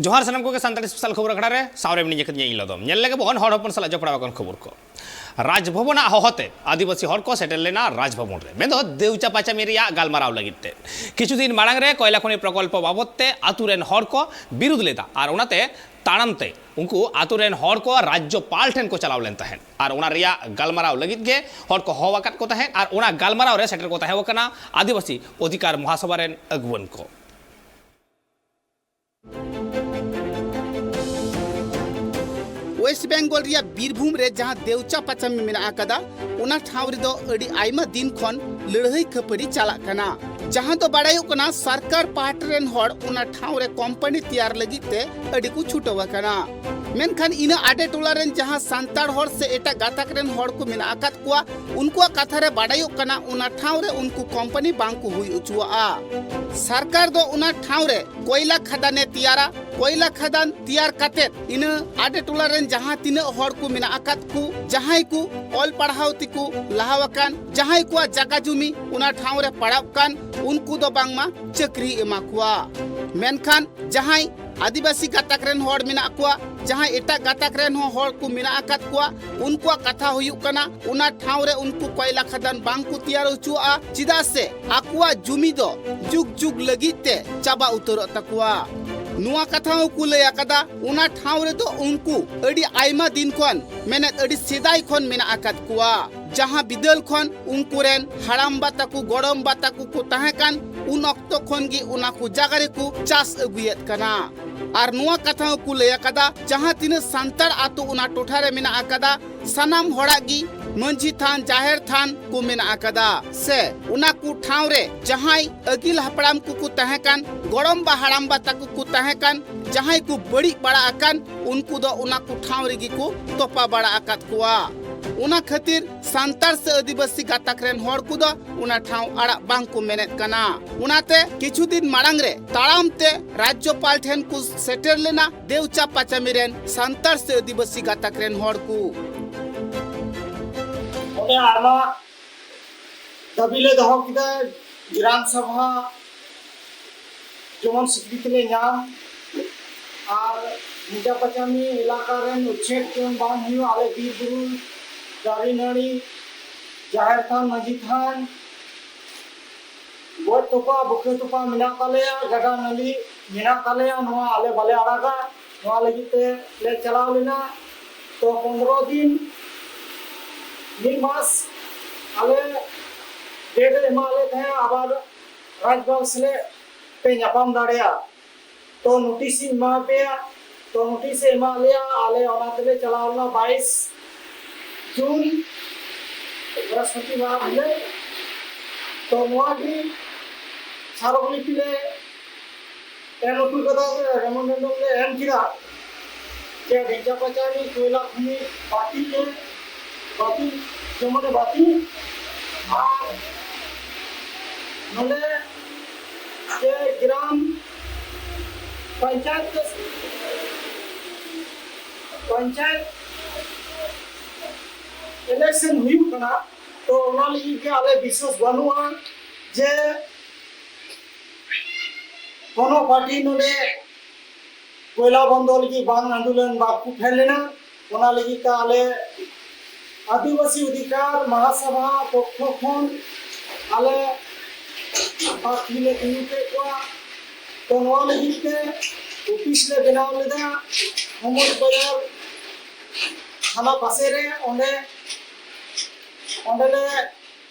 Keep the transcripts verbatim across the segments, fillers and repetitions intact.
ᱡᱚᱦᱟᱨ ᱥᱟᱱᱟᱢ ᱠᱚᱜᱮ ᱥᱟᱱᱛᱟᱲᱤ ᱥᱯᱮᱥᱟᱞ ᱠᱷᱚᱵᱚᱨ ᱟᱠᱷᱲᱟ ᱨᱮ᱾ ᱥᱟᱶᱨᱮ ᱢᱤᱱᱟᱹᱧ ᱟᱠᱟᱫᱤᱧᱟ ᱤᱧ ᱞᱚᱫᱚᱢ᱾ ᱧᱮᱞ ᱞᱮᱜᱮ ᱵᱚᱱ ᱦᱚᱲ ᱦᱚᱯᱚᱱ ᱥᱟᱞᱟᱜ ᱡᱚᱯᱲᱟᱣ ᱟᱠᱟᱱ ᱠᱷᱚᱵᱚᱨ ᱠᱚ᱾ ᱨᱟᱡᱽ ᱵᱷᱚᱵᱚᱱᱟᱜ ᱦᱚᱦᱚᱛᱮ ᱟᱹᱫᱤᱵᱟᱹᱥᱤ ᱦᱚᱲ ᱠᱚ ᱥᱮᱴᱮᱨ ᱞᱮᱱᱟ ᱨᱟᱡᱽ ᱵᱷᱚᱵᱚᱱ ᱨᱮ᱾ ᱢᱮᱱᱫᱚ ᱫᱮᱣᱪᱟ ᱯᱟᱪᱟᱢᱤ ᱨᱮᱭᱟᱜ ᱜᱟᱞᱢᱟᱨᱟᱣ ᱞᱟᱹᱜᱤᱫ ᱛᱮ᱾ ᱠᱤᱪᱷᱩ ᱫᱤᱱ ᱢᱟᱲᱟᱝ ᱨᱮ ᱠᱚᱭᱞᱟ ᱠᱷᱚᱱᱤ ᱯᱨᱚᱠᱚᱞᱯᱚ ᱵᱟᱵᱚᱫ ᱛᱮ ᱟᱛᱩ ᱨᱮᱱ ᱦᱚᱲ ᱠᱚ ᱵᱤᱨᱩᱫ ᱞᱮᱫᱟ ᱟᱨ ᱚᱱᱟᱛᱮ ᱛᱟᱲᱟᱢ ᱛᱮ ᱩᱱᱠᱩ ᱟᱛᱩ ᱨᱮᱱ ᱦᱚᱲ ᱠᱚ ᱨᱟᱡᱽᱡᱚᱯᱟᱞ ᱴᱷᱮᱱ ᱠᱚ ᱪᱟᱞᱟᱣ ᱞᱮᱱ ᱛᱟᱦᱮᱸᱫ ᱟᱨ ᱚᱱᱟ ᱨᱮᱭᱟᱜ ᱜᱟᱞᱢᱟᱨᱟᱣ ᱞᱟᱹᱜᱤᱫ ᱜᱮ ᱦᱚᱲ ᱠᱚ ᱦᱚᱦᱚ ᱟᱠᱟᱫ ᱠᱚ ᱛᱟᱦᱮᱸᱫ ᱟᱨ ᱚᱱᱟ ᱜᱟᱞᱢᱟᱨᱟᱣ ᱨᱮ ᱥᱮᱴᱮᱨ ᱠᱚ ᱛᱟᱦᱮᱸ ᱠᱟᱱᱟ ᱟᱹᱫᱤᱵᱟᱹᱥᱤ ᱚᱫᱷᱤᱠᱟᱨ ᱢᱚᱦᱟᱥᱚᱵᱷᱟ ᱨᱮᱱ ᱟᱹᱜᱩᱣᱟᱹᱱ ᱠᱚ᱾ ᱳᱭᱮᱥᱴ ᱵᱮᱝᱜᱚᱞ ᱨᱮᱭᱟᱜ ᱵᱤᱨᱵᱷᱩᱢ ᱨᱮ ᱡᱟᱦᱟᱸ ᱫᱮᱣᱪᱟ ᱯᱟᱪᱟᱢᱤ ᱢᱮᱱᱟᱜ ᱟᱠᱟᱫᱟ, ᱚᱱᱟ ᱴᱷᱟᱶ ᱨᱮᱫᱚ ᱟᱹᱰᱤ ᱟᱭᱢᱟ ᱫᱤᱱ ᱠᱷᱚᱱ ᱞᱟᱹᱲᱦᱟᱹᱭ ᱠᱷᱟᱹᱯᱟᱹᱨᱤ ᱪᱟᱞᱟᱜ ᱠᱟᱱᱟ, ᱡᱟᱦᱟᱸ ᱫᱚ ᱵᱟᱲᱟᱭᱚᱜ ᱠᱟᱱᱟ ᱥᱚᱨᱠᱟᱨ ᱯᱟᱦᱴᱟ ᱨᱮᱱ ᱦᱚᱲ ᱚᱱᱟ ᱴᱷᱟᱶ ᱨᱮ ᱠᱚᱢᱯᱟᱱᱤ ᱛᱮᱭᱟᱨ ᱞᱟᱹᱜᱤᱫ ᱛᱮ ᱟᱹᱰᱤ ᱠᱚ ᱪᱷᱩᱴᱟᱹᱣ ᱟᱠᱟᱱᱟ᱾ ᱢᱮᱱᱠᱷᱟᱱ ᱤᱱᱟᱹ ᱟᱰᱮ ᱴᱚᱞᱟ ᱨᱮᱱ ᱡᱟᱦᱟᱸ ᱥᱟᱱᱛᱟᱲ ᱦᱚᱲ ᱥᱮ ᱮᱴᱟᱜ ᱜᱟᱛᱟᱠ ᱨᱮᱱ ᱦᱚᱲ ᱠᱚ ᱢᱮᱱᱟᱜ ᱟᱠᱟᱫ ᱠᱚᱣᱟ, ᱩᱱᱠᱩᱣᱟᱜ ᱠᱟᱛᱷᱟ ᱨᱮ ᱵᱟᱰᱟᱭᱚᱜ ᱠᱟᱱᱟ, ᱚᱱᱟ ᱴᱷᱟᱶ ᱨᱮ ᱩᱱᱠᱩ ᱠᱚᱢᱯᱟᱱᱤ ᱵᱟᱝ ᱠᱚ ᱦᱩᱭ ᱦᱚᱪᱚᱣᱟᱜᱼᱟ᱾ ᱥᱚᱨᱠᱟᱨ ᱫᱚ ᱚᱱᱟ ᱴᱷᱟᱶ ᱨᱮ ᱠᱚᱭᱞᱟ ᱠᱷᱟᱫᱟᱱᱮ ᱛᱮᱭᱟᱨᱟ᱾ ᱠᱚᱭᱞᱟ ᱠᱷᱟᱫᱟᱱ ᱛᱮᱭᱟᱨ ᱠᱟᱛᱮᱫ ᱤᱱᱟᱹ ᱟᱰᱮ ᱴᱚᱞᱟ ᱨᱮᱱ ᱡᱟᱦᱟᱸ ᱛᱤᱱᱟᱹᱜ ᱦᱚᱲ ᱠᱚ ᱢᱮᱱᱟᱜ ᱟᱠᱟᱫ ᱠᱚ, ᱡᱟᱦᱟᱸᱭ ᱠᱚ ᱚᱞ ᱯᱟᱲᱦᱟᱣ ᱛᱮᱠᱚ ᱞᱟᱦᱟᱣ ᱟᱠᱟᱱ, ᱡᱟᱦᱟᱸᱭ ᱠᱚᱣᱟᱜ ᱡᱟᱭᱜᱟ ᱡᱩᱢᱤ ᱚᱱᱟ ᱴᱷᱟᱶ ᱨᱮ ᱯᱟᱲᱟᱣ ᱠᱟᱱ, ᱩᱱᱠᱩ ᱫᱚ ᱵᱟᱝᱢᱟ ᱪᱟᱹᱠᱨᱤ ᱮᱢᱟ ᱠᱚᱣᱟ᱾ ᱢᱮᱱᱠᱷᱟᱱ ᱡᱟᱦᱟᱸᱭ ᱟᱹᱫᱤᱵᱟᱹᱥᱤ ᱜᱟᱛᱟᱠ ᱨᱮᱱ ᱦᱚᱲ ᱢᱮᱱᱟᱜ ᱠᱚᱣᱟ, ᱡᱟᱦᱟᱸᱭ ᱮᱴᱟᱜ ᱜᱟᱛᱟᱠ ᱨᱮᱱ ᱦᱚᱸ ᱦᱚᱲ ᱠᱚ ᱢᱮᱱᱟᱜ ᱟᱠᱟᱫ ᱠᱚᱣᱟ, ᱩᱱᱠᱩᱣᱟᱜ ᱠᱟᱛᱷᱟ ᱦᱩᱭᱩᱜ ᱠᱟᱱᱟ, ᱚᱱᱟ ᱴᱷᱟᱶ ᱨᱮ ᱩᱱᱠᱩ ᱠᱚᱭᱞᱟ ᱠᱷᱟᱫᱟᱱ ᱵᱟᱝ ᱠᱚ ᱛᱮᱭᱟᱨ ᱦᱚᱪᱚᱣᱟᱜᱼᱟ, ᱪᱮᱫᱟᱜ ᱥᱮ ᱟᱠᱚᱣᱟᱜ ᱡᱩᱢᱤ ᱫᱚ ᱡᱩᱜᱽ ᱡᱩᱜᱽ ᱞᱟᱹᱜᱤᱫ ᱛᱮ ᱪᱟᱵᱟ ᱩᱛᱟᱹᱨᱚᱜ ᱛᱟᱠᱚᱣᱟ᱾ ᱱᱚᱣᱟ ᱠᱟᱛᱷᱟ ᱦᱚᱸᱠᱚ ᱞᱟᱹᱭ ᱟᱠᱟᱫᱟ, ᱚᱱᱟ ᱴᱷᱟᱶ ᱨᱮᱫᱚ ᱩᱱᱠᱩ ᱟᱹᱰᱤ ᱟᱭᱢᱟ ᱫᱤᱱ ᱠᱷᱚᱱ, ᱢᱮᱱᱮᱫ ᱟᱹᱰᱤ ᱥᱮᱫᱟᱭ ᱠᱷᱚᱱ ᱢᱮᱱᱟᱜ ᱟᱠᱟᱫ ᱠᱚᱣᱟ᱾ ᱡᱟᱦᱟᱸ ᱵᱤᱫᱟᱹᱞ ᱠᱷᱚᱱ ᱩᱱᱠᱩ ᱨᱮᱱ ᱦᱟᱲᱟᱢᱵᱟ ᱛᱟᱠᱚ, ᱜᱚᱲᱚᱢᱵᱟ ᱛᱟᱠᱚ ᱠᱚ ᱛᱟᱦᱮᱸ ᱠᱟᱱ, ᱩᱱ ᱚᱠᱛᱚ ᱠᱷᱚᱱ ᱜᱮ ᱚᱱᱟ ᱠᱚ ᱡᱟᱭᱜᱟ ᱨᱮᱠᱚ ᱪᱟᱥ ᱟᱹᱜᱩᱭᱮᱫ ᱠᱟᱱᱟ᱾ ᱟᱨ ᱱᱚᱣᱟ ᱠᱟᱛᱷᱟ ᱦᱚᱸᱠᱚ ᱞᱟᱹᱭ ᱟᱠᱟᱫᱟ, ᱡᱟᱦᱟᱸ ᱛᱤᱱᱟᱹᱜ ᱥᱟᱱᱛᱟᱲ ᱟᱛᱳ ᱚᱱᱟ ᱴᱚᱴᱷᱟ ᱨᱮ ᱢᱮᱱᱟᱜ ᱟᱠᱟᱫᱟ, ᱥᱟᱱᱟᱢ ᱦᱚᱲᱟᱜ ᱜᱮ ᱢᱟᱹᱡᱷᱤ ᱛᱷᱟᱱ, ᱡᱟᱦᱮᱨ ᱛᱷᱟᱱ ᱠᱚ ᱢᱮᱱᱟᱜ ᱟᱠᱟᱫᱟ᱾ ᱥᱮ ᱚᱱᱟ ᱠᱚ ᱴᱷᱟᱣ ᱨᱮ ᱡᱟᱦᱟᱸᱭ ᱟᱹᱜᱤᱞ ᱦᱟᱯᱲᱟᱢ ᱠᱚᱠᱚ ᱛᱟᱦᱮᱸ ᱠᱟᱱ, ᱜᱚᱲᱚᱢ ᱵᱟ ᱦᱟᱲᱟᱢ ᱵᱟ ᱛᱟᱠᱚ ᱠᱚ ᱛᱟᱦᱮᱸ ᱠᱟᱱ, ᱡᱟᱦᱟᱸᱭ ᱠᱚ ᱵᱟᱹᱲᱤᱡ ᱵᱟᱲᱟ ᱟᱠᱟᱱ, ᱩᱱᱠᱩ ᱫᱚ ᱚᱱᱟ ᱠᱚ ᱴᱷᱟᱶ ᱨᱮᱜᱮ ᱠᱚ ᱛᱚᱯᱟ ᱵᱟᱲᱟ ᱟᱠᱟᱫ ᱠᱚᱣᱟ᱾ ᱚᱱᱟ ᱠᱷᱟᱹᱛᱤᱨ ᱥᱟᱱᱛᱟᱲ ᱥᱮ ᱟᱹᱫᱤᱵᱟᱹᱥᱤ ᱜᱟᱛᱟᱠ ᱨᱮᱱ ᱦᱚᱲ ᱠᱚᱫᱚ ᱚᱱᱟ ᱴᱷᱟᱶ ᱟᱲᱟᱜ ᱵᱟᱝ ᱠᱚ ᱢᱮᱱᱮᱫ ᱠᱟᱱᱟ᱾ ᱚᱱᱟᱛᱮ ᱠᱤᱪᱷᱩ ᱫᱤᱱ ᱢᱟᱲᱟᱝ ᱨᱮ ᱛᱟᱲᱟᱢ ᱛᱮ ᱨᱟᱡᱽᱡᱚᱯᱟᱞ ᱴᱷᱮᱱ ᱠᱚ ᱥᱮᱴᱮᱨ ᱞᱮᱱᱟ ᱫᱮᱣᱪᱟ ᱯᱟᱪᱟᱢᱤ ᱨᱮᱱ ᱥᱟᱱᱛᱟᱲ ᱥᱮ ᱟᱹᱫᱤᱵᱟᱹᱥᱤ ᱜᱟᱛᱟᱠ ᱨᱮᱱ ᱦᱚᱲ ᱠᱚ᱾ ᱚᱸᱰᱮ ᱟᱭᱢᱟ ᱫᱟᱹᱵᱤ ᱞᱮ ᱫᱚᱦᱚ ᱠᱮᱫᱟ, ᱜᱨᱟᱢ ᱥᱚᱵᱷᱟ ᱡᱮᱢᱚᱱ ᱥᱤᱠᱨᱤᱛᱤ ᱞᱮ ᱧᱟᱢ, ᱟᱨ ᱱᱤᱡᱟ ᱯᱟᱪᱟᱢᱤ ᱮᱞᱟᱠᱟ ᱨᱮᱱ ᱩᱪᱷᱮᱫ ᱡᱚᱝ ᱵᱟᱝ ᱦᱩᱭᱩᱜ, ᱟᱞᱮ ᱵᱤᱨ ᱵᱩᱨᱩ, ᱫᱟᱨᱮ ᱱᱟᱹᱲᱤ, ᱡᱟᱦᱮᱨ ᱛᱷᱟᱱ, ᱢᱟᱹᱡᱷᱤ ᱛᱷᱟᱱ, ᱜᱚᱡ ᱛᱚᱯᱟ, ᱵᱩᱠᱟᱹ ᱛᱚᱯᱟ ᱢᱮᱱᱟᱜ ᱛᱟᱞᱮᱭᱟ, ᱜᱟᱰᱟ ᱱᱟᱹᱞᱤ ᱢᱮᱱᱟᱜ ᱛᱟᱞᱮᱭᱟ, ᱱᱚᱣᱟ ᱟᱞᱮ ᱵᱟᱞᱮ ᱟᱲᱟᱜᱟ᱾ ᱱᱚᱣᱟ ᱞᱟᱹᱜᱤᱫ ᱛᱮ ᱞᱮ ᱪᱟᱞᱟᱣ ᱞᱮᱱᱟ᱾ ᱛᱚ ᱯᱚᱱᱫᱽᱨᱚ ᱫᱤᱱ, ᱢᱤᱫ ᱢᱟᱥ ᱟᱞᱮ ᱰᱮᱴ ᱮ ᱮᱢᱟᱜ ᱞᱮ ᱛᱟᱦᱮᱸᱫ, ᱟᱵᱟᱨ ᱨᱟᱡᱽᱵᱟᱝ ᱥᱮᱞᱮᱫ ᱯᱮ ᱧᱟᱯᱟᱢ ᱫᱟᱲᱮᱭᱟᱜᱼᱟ᱾ ᱛᱚ ᱱᱳᱴᱤᱥ ᱤᱧ ᱮᱢᱟ ᱯᱮᱭᱟ᱾ ᱛᱚ ᱱᱳᱴᱤᱥ ᱮ ᱮᱢᱟᱜ ᱞᱮᱭᱟ, ᱟᱞᱮ ᱚᱱᱟ ᱛᱮᱞᱮ ᱪᱟᱞᱟᱣ ᱞᱮᱱᱟ ᱵᱟᱭᱤᱥ ᱡᱩᱱ, ᱵᱨᱤᱦᱚᱥᱯᱚᱛᱤᱵᱟᱨ ᱦᱤᱞᱳᱜ᱾ ᱛᱚ ᱱᱚᱣᱟ ᱜᱮ ᱥᱟᱨᱚᱜᱽᱞᱤᱯᱤ ᱞᱮ ᱮᱢ ᱦᱚᱴᱚ ᱠᱟᱫᱟ, ᱢᱮᱢᱳᱨᱮᱱᱰᱟᱢ ᱞᱮ ᱮᱢ ᱠᱮᱫᱟ᱾ ᱡᱮ ᱰᱷᱮᱝᱪᱟ ᱯᱟᱪᱟᱨᱤ ᱠᱚᱭᱞᱟ ᱠᱷᱚᱱᱤ ᱵᱟᱹᱛᱤᱞ ᱜᱮ, ᱵᱟᱹᱛᱤᱞ ᱡᱮᱢᱚᱱᱮ ᱵᱟᱹᱛᱤᱞ᱾ ᱟᱨ ᱱᱚᱰᱮ ᱡᱮ ᱜᱨᱟᱢ ᱯᱚᱧᱪᱟᱭᱮᱛ ᱠᱚ, ᱯᱚᱧᱪᱟᱭᱮᱛ ᱤᱞᱮᱠᱥᱚᱱ ᱦᱩᱭᱩᱜ ᱠᱟᱱᱟ, ᱛᱚ ᱚᱱᱟ ᱞᱟᱹᱜᱤᱫ ᱜᱮ ᱟᱞᱮ ᱵᱤᱥᱣᱟᱥ ᱵᱟᱹᱱᱩᱜᱼᱟ ᱡᱮ ᱠᱳᱱᱳ ᱯᱟᱨᱴᱤ ᱱᱚᱰᱮ ᱠᱚᱭᱞᱟ ᱵᱚᱱᱫᱚ ᱞᱟᱹᱜᱤᱫ ᱵᱟᱝ ᱟᱱᱫᱳᱞᱚᱱ ᱵᱟᱠᱚ ᱯᱷᱮᱞ ᱞᱮᱱᱟ᱾ ᱚᱱᱟ ᱞᱟᱹᱜᱤᱫ ᱛᱮ ᱟᱞᱮ ᱟᱹᱫᱤᱵᱟᱹᱥᱤ ᱚᱫᱷᱤᱠᱟᱨ ᱢᱟᱦᱟᱥᱟᱵᱷᱟ ᱯᱚᱠᱠᱷᱚ ᱠᱷᱚᱱ ᱟᱞᱮ ᱯᱨᱟᱨᱛᱷᱤ ᱞᱮ ᱛᱤᱸᱜᱩ ᱠᱮᱫ ᱠᱚᱣᱟ᱾ ᱛᱚ ᱱᱚᱣᱟ ᱞᱟᱹᱜᱤᱫ ᱛᱮ ᱚᱯᱷᱤᱥ ᱞᱮ ᱵᱮᱱᱟᱣ ᱞᱮᱫᱟ ᱦᱚᱢᱚᱨ ᱵᱟᱡᱟᱨ ᱛᱷᱟᱱᱟ ᱯᱟᱥᱮ ᱨᱮ᱾ ᱚᱸᱰᱮ, ᱚᱸᱰᱮ ᱞᱮ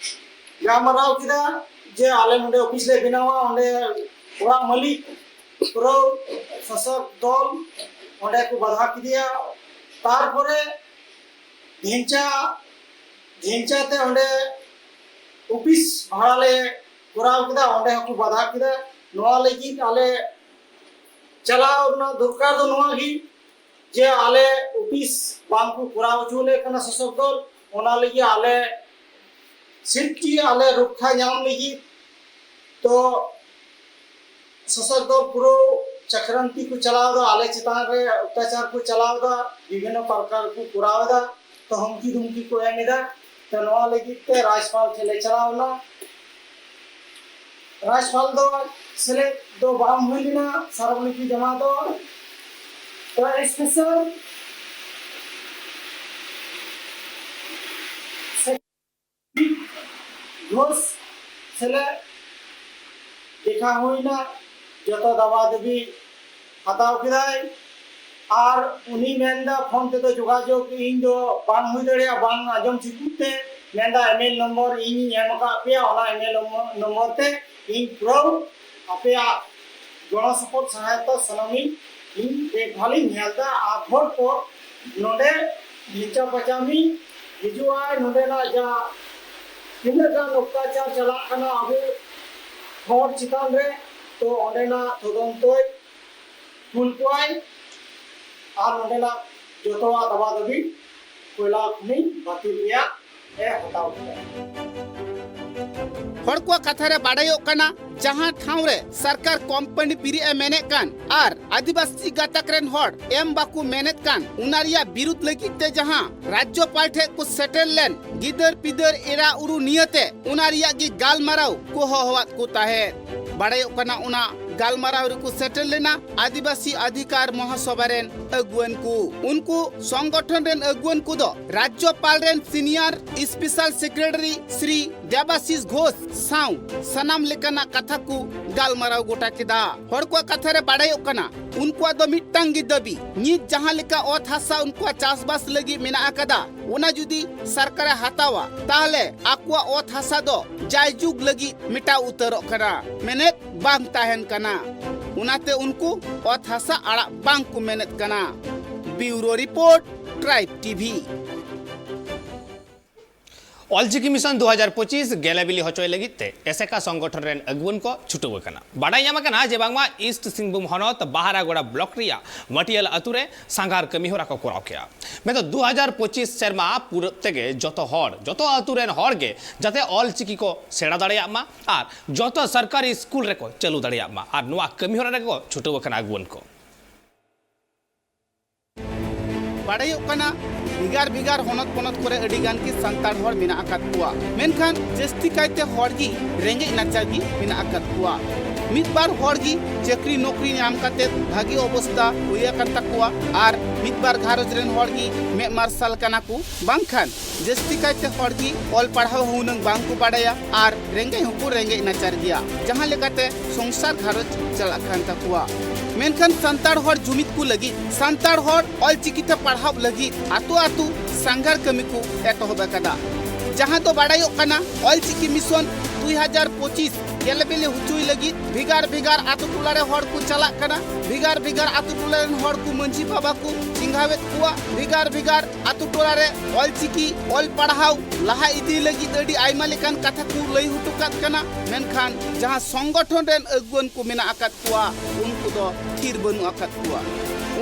ᱜᱟᱞᱢᱟᱨᱟᱣ ᱠᱮᱫᱟ ᱡᱮ ᱟᱞᱮ ᱱᱚᱰᱮ ᱚᱯᱷᱤᱥ ᱞᱮ ᱵᱮᱱᱟᱣᱟ, ᱚᱸᱰᱮ ᱚᱲᱟᱜ ᱢᱟᱹᱞᱤᱠ ᱯᱩᱨᱟᱹ ᱥᱟᱥᱚᱠ ᱫᱚᱞ ᱚᱸᱰᱮ ᱠᱚ ᱵᱟᱫᱷᱟ ᱠᱮᱫᱮᱭᱟ᱾ ᱛᱟᱨᱯᱚᱨᱮ ᱰᱷᱮᱝᱪᱟ, ᱰᱷᱮᱝᱪᱟ ᱛᱮ ᱚᱸᱰᱮ ᱚᱯᱷᱤᱥ ᱵᱷᱟᱲᱟ ᱞᱮ ᱠᱚᱨᱟᱣ ᱠᱮᱫᱟ, ᱚᱸᱰᱮ ᱦᱚᱸᱠᱚ ᱵᱟᱫᱷᱟ ᱠᱮᱫᱟ᱾ ᱱᱚᱣᱟ ᱞᱟᱹᱜᱤᱫ ᱟᱞᱮ ᱪᱟᱞᱟᱣ ᱨᱮᱱᱟᱜ ᱫᱚᱨᱠᱟᱨ ᱫᱚ ᱱᱚᱣᱟ ᱜᱮ ᱡᱮ ᱟᱞᱮ ᱚᱯᱷᱤᱥ ᱵᱟᱝ ᱠᱚ ᱠᱚᱨᱟᱣ ᱦᱚᱪᱚ ᱞᱮ ᱠᱟᱱᱟ ᱥᱟᱥᱚᱠ ᱫᱚᱞ, ᱚᱱᱟ ᱞᱟᱹᱜᱤᱫ ᱟᱞᱮ ᱥᱤᱴ ᱟᱞᱮ ᱨᱚᱠᱠᱷᱟ ᱧᱟᱢ ᱞᱟᱹᱜᱤᱫ ᱛᱚ ᱥᱟᱥᱚᱠ ᱫᱚᱞ ᱯᱩᱨᱟᱹ ᱪᱟᱠᱨᱟᱱᱛᱤ ᱠᱚ ᱪᱟᱞᱟᱣ ᱮᱫᱟ, ᱟᱞᱮ ᱪᱮᱛᱟᱱ ᱨᱮ ᱚᱛᱛᱟᱪᱟᱨ ᱠᱚ ᱪᱟᱞᱟᱣ ᱮᱫᱟ, ᱵᱤᱵᱷᱤᱱᱱᱚ ᱯᱨᱚᱠᱟᱨ ᱠᱚ ᱠᱚᱨᱟᱣ ᱮᱫᱟ᱾ ᱛᱚ ᱦᱩᱢᱠᱤ ᱫᱷᱩᱢᱠᱤ ᱠᱚ ᱮᱢ ᱮᱫᱟ᱾ ᱛᱚ ᱱᱚᱣᱟ ᱞᱟᱹᱜᱤᱫ ᱛᱮ ᱨᱟᱡᱽᱯᱟᱞ ᱴᱷᱮᱱ ᱞᱮ ᱪᱟᱞᱟᱣ ᱮᱱᱟ᱾ ᱨᱟᱡᱽᱯᱟᱞ ᱫᱚ ᱥᱮᱞᱮᱫ ᱫᱚ ᱵᱟᱝ ᱦᱩᱭ ᱞᱮᱱᱟ ᱥᱟᱨᱚᱜᱽᱞᱤᱯᱤ ᱡᱚᱢᱟ ᱫᱚ᱾ ᱛᱚ ᱥᱯᱮᱥᱟᱞ ᱜᱷᱳᱥ ᱥᱮᱞᱮᱫ ᱫᱮᱠᱷᱟ ᱦᱩᱭᱱᱟ, ᱡᱚᱛᱚ ᱫᱟᱵᱟ ᱫᱟᱵᱤ ᱦᱟᱛᱟᱣ ᱠᱮᱫᱟᱭ᱾ ᱟᱨ ᱩᱱᱤ ᱢᱮᱱᱫᱟ ᱯᱷᱳᱱ ᱛᱮᱫᱚ ᱡᱳᱜᱟᱡᱳᱜᱽ ᱤᱧ ᱫᱚ ᱵᱟᱝ ᱦᱩᱭ ᱫᱟᱲᱮᱭᱟᱜᱼᱟ, ᱵᱟᱝ ᱟᱸᱡᱚᱢ ᱴᱷᱤᱠᱚᱜ ᱛᱮ ᱢᱮᱱᱫᱟ ᱤᱢᱮᱞ ᱱᱚᱢᱵᱚᱨ ᱤᱧᱤᱧ ᱮᱢ ᱟᱠᱟᱫ ᱯᱮᱭᱟ, ᱚᱱᱟ ᱤᱢᱮᱞ ᱱᱚᱢᱵᱚᱨ ᱛᱮ ᱤᱧ ᱯᱩᱨᱟᱹ ᱟᱯᱮᱭᱟᱜ ᱜᱚᱲᱚ ᱥᱚᱯᱚᱦᱚᱫ ᱥᱚᱦᱟᱭᱚᱛᱟ ᱥᱟᱱᱟᱢᱤᱧ ᱤᱧ ᱫᱮᱠᱵᱷᱟᱞᱤᱧ ᱧᱮᱞ ᱮᱫᱟ᱾ ᱟᱨ ᱦᱚᱲ ᱠᱚ ᱱᱚᱰᱮ ᱰᱷᱤᱝᱪᱟ ᱯᱟᱪᱟᱢᱤ ᱦᱤᱡᱩᱜᱼᱟ, ᱱᱚᱰᱮᱱᱟᱜ ᱡᱟ ᱛᱤᱱᱟᱹᱜ ᱜᱟᱱ ᱚᱛᱛᱟᱪᱟᱨ ᱪᱟᱞᱟᱜ ᱠᱟᱱᱟ ᱟᱵᱚ ᱦᱚᱲ ᱪᱮᱛᱟᱱ ᱨᱮ, ᱛᱚ ᱚᱸᱰᱮᱱᱟᱜ ᱛᱚᱫᱚᱱᱛᱚᱭ ᱠᱩᱞ ᱠᱚᱣᱟᱭ ᱟᱨ ᱱᱚᱰᱮᱱᱟᱜ ᱡᱚᱛᱚᱣᱟᱜ ᱫᱟᱵᱟ ᱫᱟᱹᱵᱤ ᱠᱚᱭᱞᱟ ᱠᱷᱚᱱᱤ ᱵᱟᱹᱛᱤᱞ ᱨᱮᱭᱟᱜ ᱮ ᱦᱟᱛᱟᱣ ᱠᱮᱫᱟ᱾ ᱦᱚᱲ ᱠᱚᱣᱟᱜ ᱠᱟᱛᱷᱟ ᱨᱮ ᱵᱟᱰᱟᱭᱚᱜ ᱠᱟᱱᱟ, ᱡᱟᱦᱟᱸ ᱴᱷᱟᱶ ᱨᱮ ᱥᱚᱨᱠᱟᱨ ᱠᱳᱢᱯᱟᱱᱤ ᱵᱮᱨᱮᱫ ᱮ ᱢᱮᱱᱮᱫ ᱠᱟᱱ ᱟᱨ ᱟᱹᱫᱤᱵᱟᱹᱥᱤ ᱜᱟᱛᱟᱠ ᱨᱮᱱ ᱦᱚᱲ ᱮᱢ ᱵᱟᱠᱚ ᱢᱮᱱᱮᱫ ᱠᱟᱱ, ᱚᱱᱟ ᱨᱮᱭᱟᱜ ᱵᱤᱨᱩᱫ ᱞᱟᱹᱜᱤᱫ ᱛᱮ ᱡᱟᱦᱟᱸ ᱨᱟᱡᱽᱡᱚᱯᱟᱞ ᱴᱷᱮᱱ ᱠᱚ ᱥᱮᱴᱮᱨ ᱞᱮᱱ ᱜᱤᱫᱟᱹᱨ ᱯᱤᱫᱟᱹᱨ ᱮᱨᱟ ᱩᱨᱩ ᱱᱤᱭᱟᱹᱛᱮ, ᱚᱱᱟ ᱨᱮᱭᱟᱜ ᱜᱮ ᱜᱟᱞᱢᱟᱨᱟᱣ ᱠᱚ ᱦᱚᱦᱚᱣᱟᱫ ᱠᱚ ᱛᱟᱦᱮᱸᱫ᱾ ᱵᱟᱰᱟᱭᱚᱜ ᱠᱟᱱᱟ, ᱚᱱᱟ ᱜᱟᱞᱢᱟᱨᱟᱣ ᱨᱮᱠᱚ ᱥᱮᱴᱮᱨ ᱞᱮᱱᱟ ᱟᱹᱫᱤᱵᱟᱹᱥᱤ ᱚᱫᱷᱤᱠᱟᱨ ᱢᱚᱦᱟᱥᱚᱵᱷᱟ ᱨᱮᱱ ᱟᱹᱜᱩᱣᱟᱹᱱ ᱠᱚ᱾ ᱩᱱᱠᱩ ᱥᱚᱝᱜᱚᱴᱷᱚᱱ ᱨᱮᱱ ᱟᱹᱜᱩᱣᱟᱹᱱ ᱠᱚᱫᱚ ᱨᱟᱡᱽᱡᱚᱯᱟᱞ ᱨᱮᱱ senior special secretary Shri Debasish Ghosh ᱥᱟᱶ ᱥᱟᱱᱟᱢ ᱞᱮᱠᱟᱱᱟᱜ ᱠᱟᱛᱷᱟ ᱠᱚ ᱜᱟᱞᱢᱟᱨᱟᱣ ᱜᱚᱴᱟ ᱠᱮᱫᱟ᱾ ᱦᱚᱲ ᱠᱚᱣᱟᱜ ᱠᱟᱛᱷᱟ ᱨᱮ ᱵᱟᱰᱟᱭᱚᱜ ᱠᱟᱱᱟ, ᱩᱱᱠᱩᱣᱟᱜ ᱫᱚ ᱢᱤᱫᱴᱟᱝ ᱜᱮ ᱫᱟᱹᱵᱤ, ᱱᱤᱛ ᱡᱟᱦᱟᱸ ᱞᱮᱠᱟ ᱚᱛ ᱦᱟᱥᱟ ᱩᱱᱠᱩᱣᱟᱜ ᱪᱟᱥᱵᱟᱥ ᱞᱟᱹᱜᱤᱫ ᱢᱮᱱᱟᱜ ᱟᱠᱟᱫᱟ, ᱚᱱᱟ ᱡᱩᱫᱤ ᱥᱚᱨᱠᱟᱨᱮ ᱦᱟᱛᱟᱣᱟ, ᱛᱟᱦᱞᱮ ᱟᱠᱚᱣᱟᱜ ᱚᱛ ᱦᱟᱥᱟ ᱫᱚ ᱡᱟᱭᱡᱩᱜᱽ ᱞᱟᱹᱜᱤᱫ ᱢᱮᱴᱟᱣ ᱩᱛᱟᱹᱨᱚᱜ ᱠᱟᱱᱟ, ᱢᱮᱱᱮᱫ ᱵᱟᱝ ᱛᱟᱦᱮᱱ ᱠᱟᱱᱟ᱾ ᱚᱱᱟᱛᱮ ᱩᱱᱠᱩ ᱚᱛ ᱦᱟᱥᱟ ᱟᱲᱟᱜ ᱵᱟᱝ ᱠᱚ ᱢᱮᱱᱮᱫ ᱠᱟᱱᱟ᱾ ᱵᱤᱭᱩᱨᱳ report, tribe TV. Ol Chiki mission ᱫᱩ ᱦᱟᱡᱟᱨ ᱯᱚᱸᱪᱤᱥ ᱜᱮᱞᱮ ᱵᱤᱞᱤ ᱦᱚᱪᱚᱭ ᱞᱟᱹᱜᱤᱫ ᱛᱮ ᱮᱥᱮᱠᱟ ᱥᱚᱝᱜᱚᱴᱷᱚᱱ ᱨᱮᱱ ᱟᱹᱜᱩᱣᱟᱹᱱ ᱠᱚ ᱪᱷᱩᱴᱟᱹᱣ ᱟᱠᱟᱱᱟ᱾ ᱵᱟᱰᱟᱭ ᱧᱟᱢ ᱟᱠᱟᱱᱟ ᱡᱮ ᱵᱟᱝᱢᱟ ᱤᱥᱴ ᱥᱤᱝᱵᱷᱩᱢ ᱦᱚᱱᱚᱛ ᱵᱟᱦᱟᱨᱟᱜᱚᱲᱟ ᱵᱞᱚᱠ ᱨᱮᱭᱟᱜ ᱢᱟᱹᱴᱤᱭᱟᱹᱞ ᱟᱹᱛᱩ ᱨᱮ ᱥᱟᱸᱜᱷᱟᱨ ᱠᱟᱹᱢᱤ ᱦᱚᱨᱟ ᱠᱚ ᱠᱚᱨᱟᱣ ᱠᱮᱫᱼᱟ᱾ ᱢᱮᱱᱫᱚ ᱫᱩ ᱦᱟᱡᱟᱨ ᱯᱚᱸᱪᱤᱥ ᱥᱮᱨᱢᱟ ᱯᱩᱨᱟᱹᱣ ᱛᱮᱜᱮ ᱡᱚᱛᱚ ᱦᱚᱲ, ᱡᱚᱛᱚ ᱟᱹᱛᱩ ᱨᱮᱱ ᱦᱚᱲ ᱜᱮ ᱡᱟᱛᱮ ᱚᱞᱪᱤᱠᱤ ᱠᱚ ᱥᱮᱬᱟ ᱫᱟᱲᱮᱭᱟᱜ ᱢᱟ ᱟᱨ ᱡᱚᱛᱚ ᱥᱚᱨᱠᱟᱨᱤ ᱥᱠᱩᱞ ᱨᱮᱠᱚ ᱪᱟᱹᱞᱩ ᱫᱟᱲᱮᱭᱟᱜ ᱢᱟ, ᱟᱨ ᱱᱚᱣᱟ ᱠᱟᱹᱢᱤ ᱦᱚᱨᱟ ᱨᱮᱠᱚ ᱪᱷᱩᱴᱟᱹᱣ ᱟᱠᱟᱱᱟ ᱟᱹᱜᱩᱣᱟᱹᱱ ᱠᱚ᱾ ᱵᱟᱰᱟᱭᱚᱜ ᱠᱟᱱᱟ, ᱵᱷᱮᱜᱟᱨ ᱵᱷᱮᱜᱟᱨ ᱦᱚᱱᱚᱛ ᱯᱚᱱᱚᱛ ᱠᱚᱨᱮ ᱟᱹᱰᱤ ᱜᱟᱱ ᱜᱮ ᱥᱟᱱᱛᱟᱲ ᱦᱚᱲ ᱢᱮᱱᱟᱜ ᱟᱠᱟᱫ ᱠᱚᱣᱟ, ᱢᱮᱱᱠᱷᱟᱱ ᱡᱟᱹᱥᱛᱤ ᱠᱟᱭᱛᱮ ᱦᱚᱲ ᱜᱮ ᱨᱮᱸᱜᱮᱡ ᱱᱟᱪᱟᱨ ᱜᱮ ᱢᱮᱱᱟᱜ ᱟᱠᱟᱫ ᱠᱚᱣᱟ᱾ ᱢᱤᱫ ᱵᱟᱨ ᱦᱚᱲ ᱜᱮ ᱪᱟᱹᱠᱨᱤ ᱱᱚᱠᱨᱤ ᱧᱟᱢ ᱠᱟᱛᱮ ᱵᱷᱟᱹᱜᱤ ᱚᱵᱚᱥᱛᱟ ᱦᱩᱭ ᱟᱠᱟᱱ ᱛᱟᱠᱚᱣᱟ ᱟᱨ ᱢᱤᱫ ᱵᱟᱨ ᱜᱷᱟᱨᱚᱸᱡᱽ ᱨᱮᱱ ᱦᱚᱲ ᱜᱮ ᱢᱮᱫ ᱢᱟᱨᱥᱟᱞ ᱠᱟᱱᱟ ᱠᱚ, ᱵᱟᱝᱠᱷᱟᱱ ᱡᱟᱹᱥᱛᱤ ᱠᱟᱭᱛᱮ ᱦᱚᱲ ᱜᱮ ᱚᱞ ᱯᱟᱲᱦᱟᱣ ᱦᱚᱸ ᱩᱱᱟᱹᱝ ᱵᱟᱝ ᱠᱚ ᱵᱟᱰᱟᱭᱟ ᱟᱨ ᱨᱮᱸᱜᱮᱡ ᱦᱚᱸᱠᱚ ᱨᱮᱸᱜᱮᱡ ᱱᱟᱪᱟᱨ ᱜᱮᱭᱟ, ᱡᱟᱦᱟᱸ ᱞᱮᱠᱟᱛᱮ ᱥᱚᱝᱥᱟᱨ ᱜᱷᱟᱨᱚᱸᱡᱽ ᱪᱟᱞᱟᱜ ᱠᱟᱱ ᱛᱟᱠᱚᱣᱟ᱾ ᱢᱮᱱᱠᱷᱟᱱ ᱥᱟᱱᱛᱟᱲ ᱦᱚᱲ ᱡᱩᱢᱤᱫ ᱠᱚ ᱞᱟᱹᱜᱤᱫ ᱥᱟᱱᱛᱟᱲ ᱦᱚᱲ ᱚᱞᱪᱤᱠᱤ ᱛᱮ ᱯᱟᱲᱦᱟᱣ ᱞᱟᱹᱜᱤᱫ ᱟᱛᱳ ᱟᱛᱳ ᱥᱟᱸᱜᱷᱟᱨ ᱠᱟᱹᱢᱤ ᱠᱚ ᱮᱛᱚᱦᱚᱵ ᱟᱠᱟᱫᱟ, ᱡᱟᱦᱟᱸ ᱫᱚ ᱵᱟᱰᱟᱭᱚᱜ ᱠᱟᱱᱟ ᱚᱞᱪᱤᱠᱤ ᱢᱤᱥᱚᱱ ᱫᱩᱭ ᱦᱟᱡᱟᱨ ᱯᱚᱸᱪᱤᱥ ᱜᱮᱞᱮᱵᱤᱞᱤ ᱦᱚᱪᱚᱭ ᱞᱟᱹᱜᱤᱫ ᱵᱷᱮᱜᱟᱨ ᱵᱷᱮᱜᱟᱨ ᱟᱛᱳ ᱴᱚᱞᱟ ᱨᱮ ᱦᱚᱲ ᱠᱚ ᱪᱟᱞᱟᱜ ᱠᱟᱱᱟ᱾ ᱵᱷᱮᱜᱟᱨ ᱵᱷᱮᱜᱟᱨ ᱟᱛᱳ ᱴᱚᱞᱟ ᱨᱮᱱ ᱦᱚᱲ ᱠᱚ ᱢᱟᱹᱡᱷᱤ ᱵᱟᱵᱟ ᱠᱚ ᱪᱮᱸᱜᱷᱟᱣᱮᱫ ᱠᱚᱣᱟ᱾ ᱵᱷᱮᱜᱟᱨ ᱵᱷᱮᱜᱟᱨ ᱟᱛᱳ ᱴᱚᱞᱟ ᱨᱮ ᱚᱞᱪᱤᱠᱤ ᱚᱞ ᱯᱟᱲᱦᱟᱣ ᱞᱟᱦᱟ ᱤᱫᱤ ᱞᱟᱹᱜᱤᱫ ᱟᱹᱰᱤ ᱟᱭᱢᱟ ᱞᱮᱠᱟᱱ ᱠᱟᱛᱷᱟ ᱠᱚ ᱞᱟᱹᱭ ᱦᱚᱴᱚ ᱠᱟᱜ ᱠᱟᱱᱟ, ᱢᱮᱱᱠᱷᱟᱱ ᱡᱟᱦᱟᱸ ᱥᱚᱝᱜᱚᱴᱷᱚᱱ ᱨᱮᱱ ᱟᱹᱜᱩᱣᱟᱹᱱ ᱠᱚ ᱢᱮᱱᱟᱜ ᱟᱠᱟᱫ ᱠᱚᱣᱟ, ᱩᱱᱠᱩ ᱫᱚ ᱛᱷᱤᱨ ᱵᱟᱹᱱᱩᱜ ᱟᱠᱟᱫ ᱠᱚᱣᱟ᱾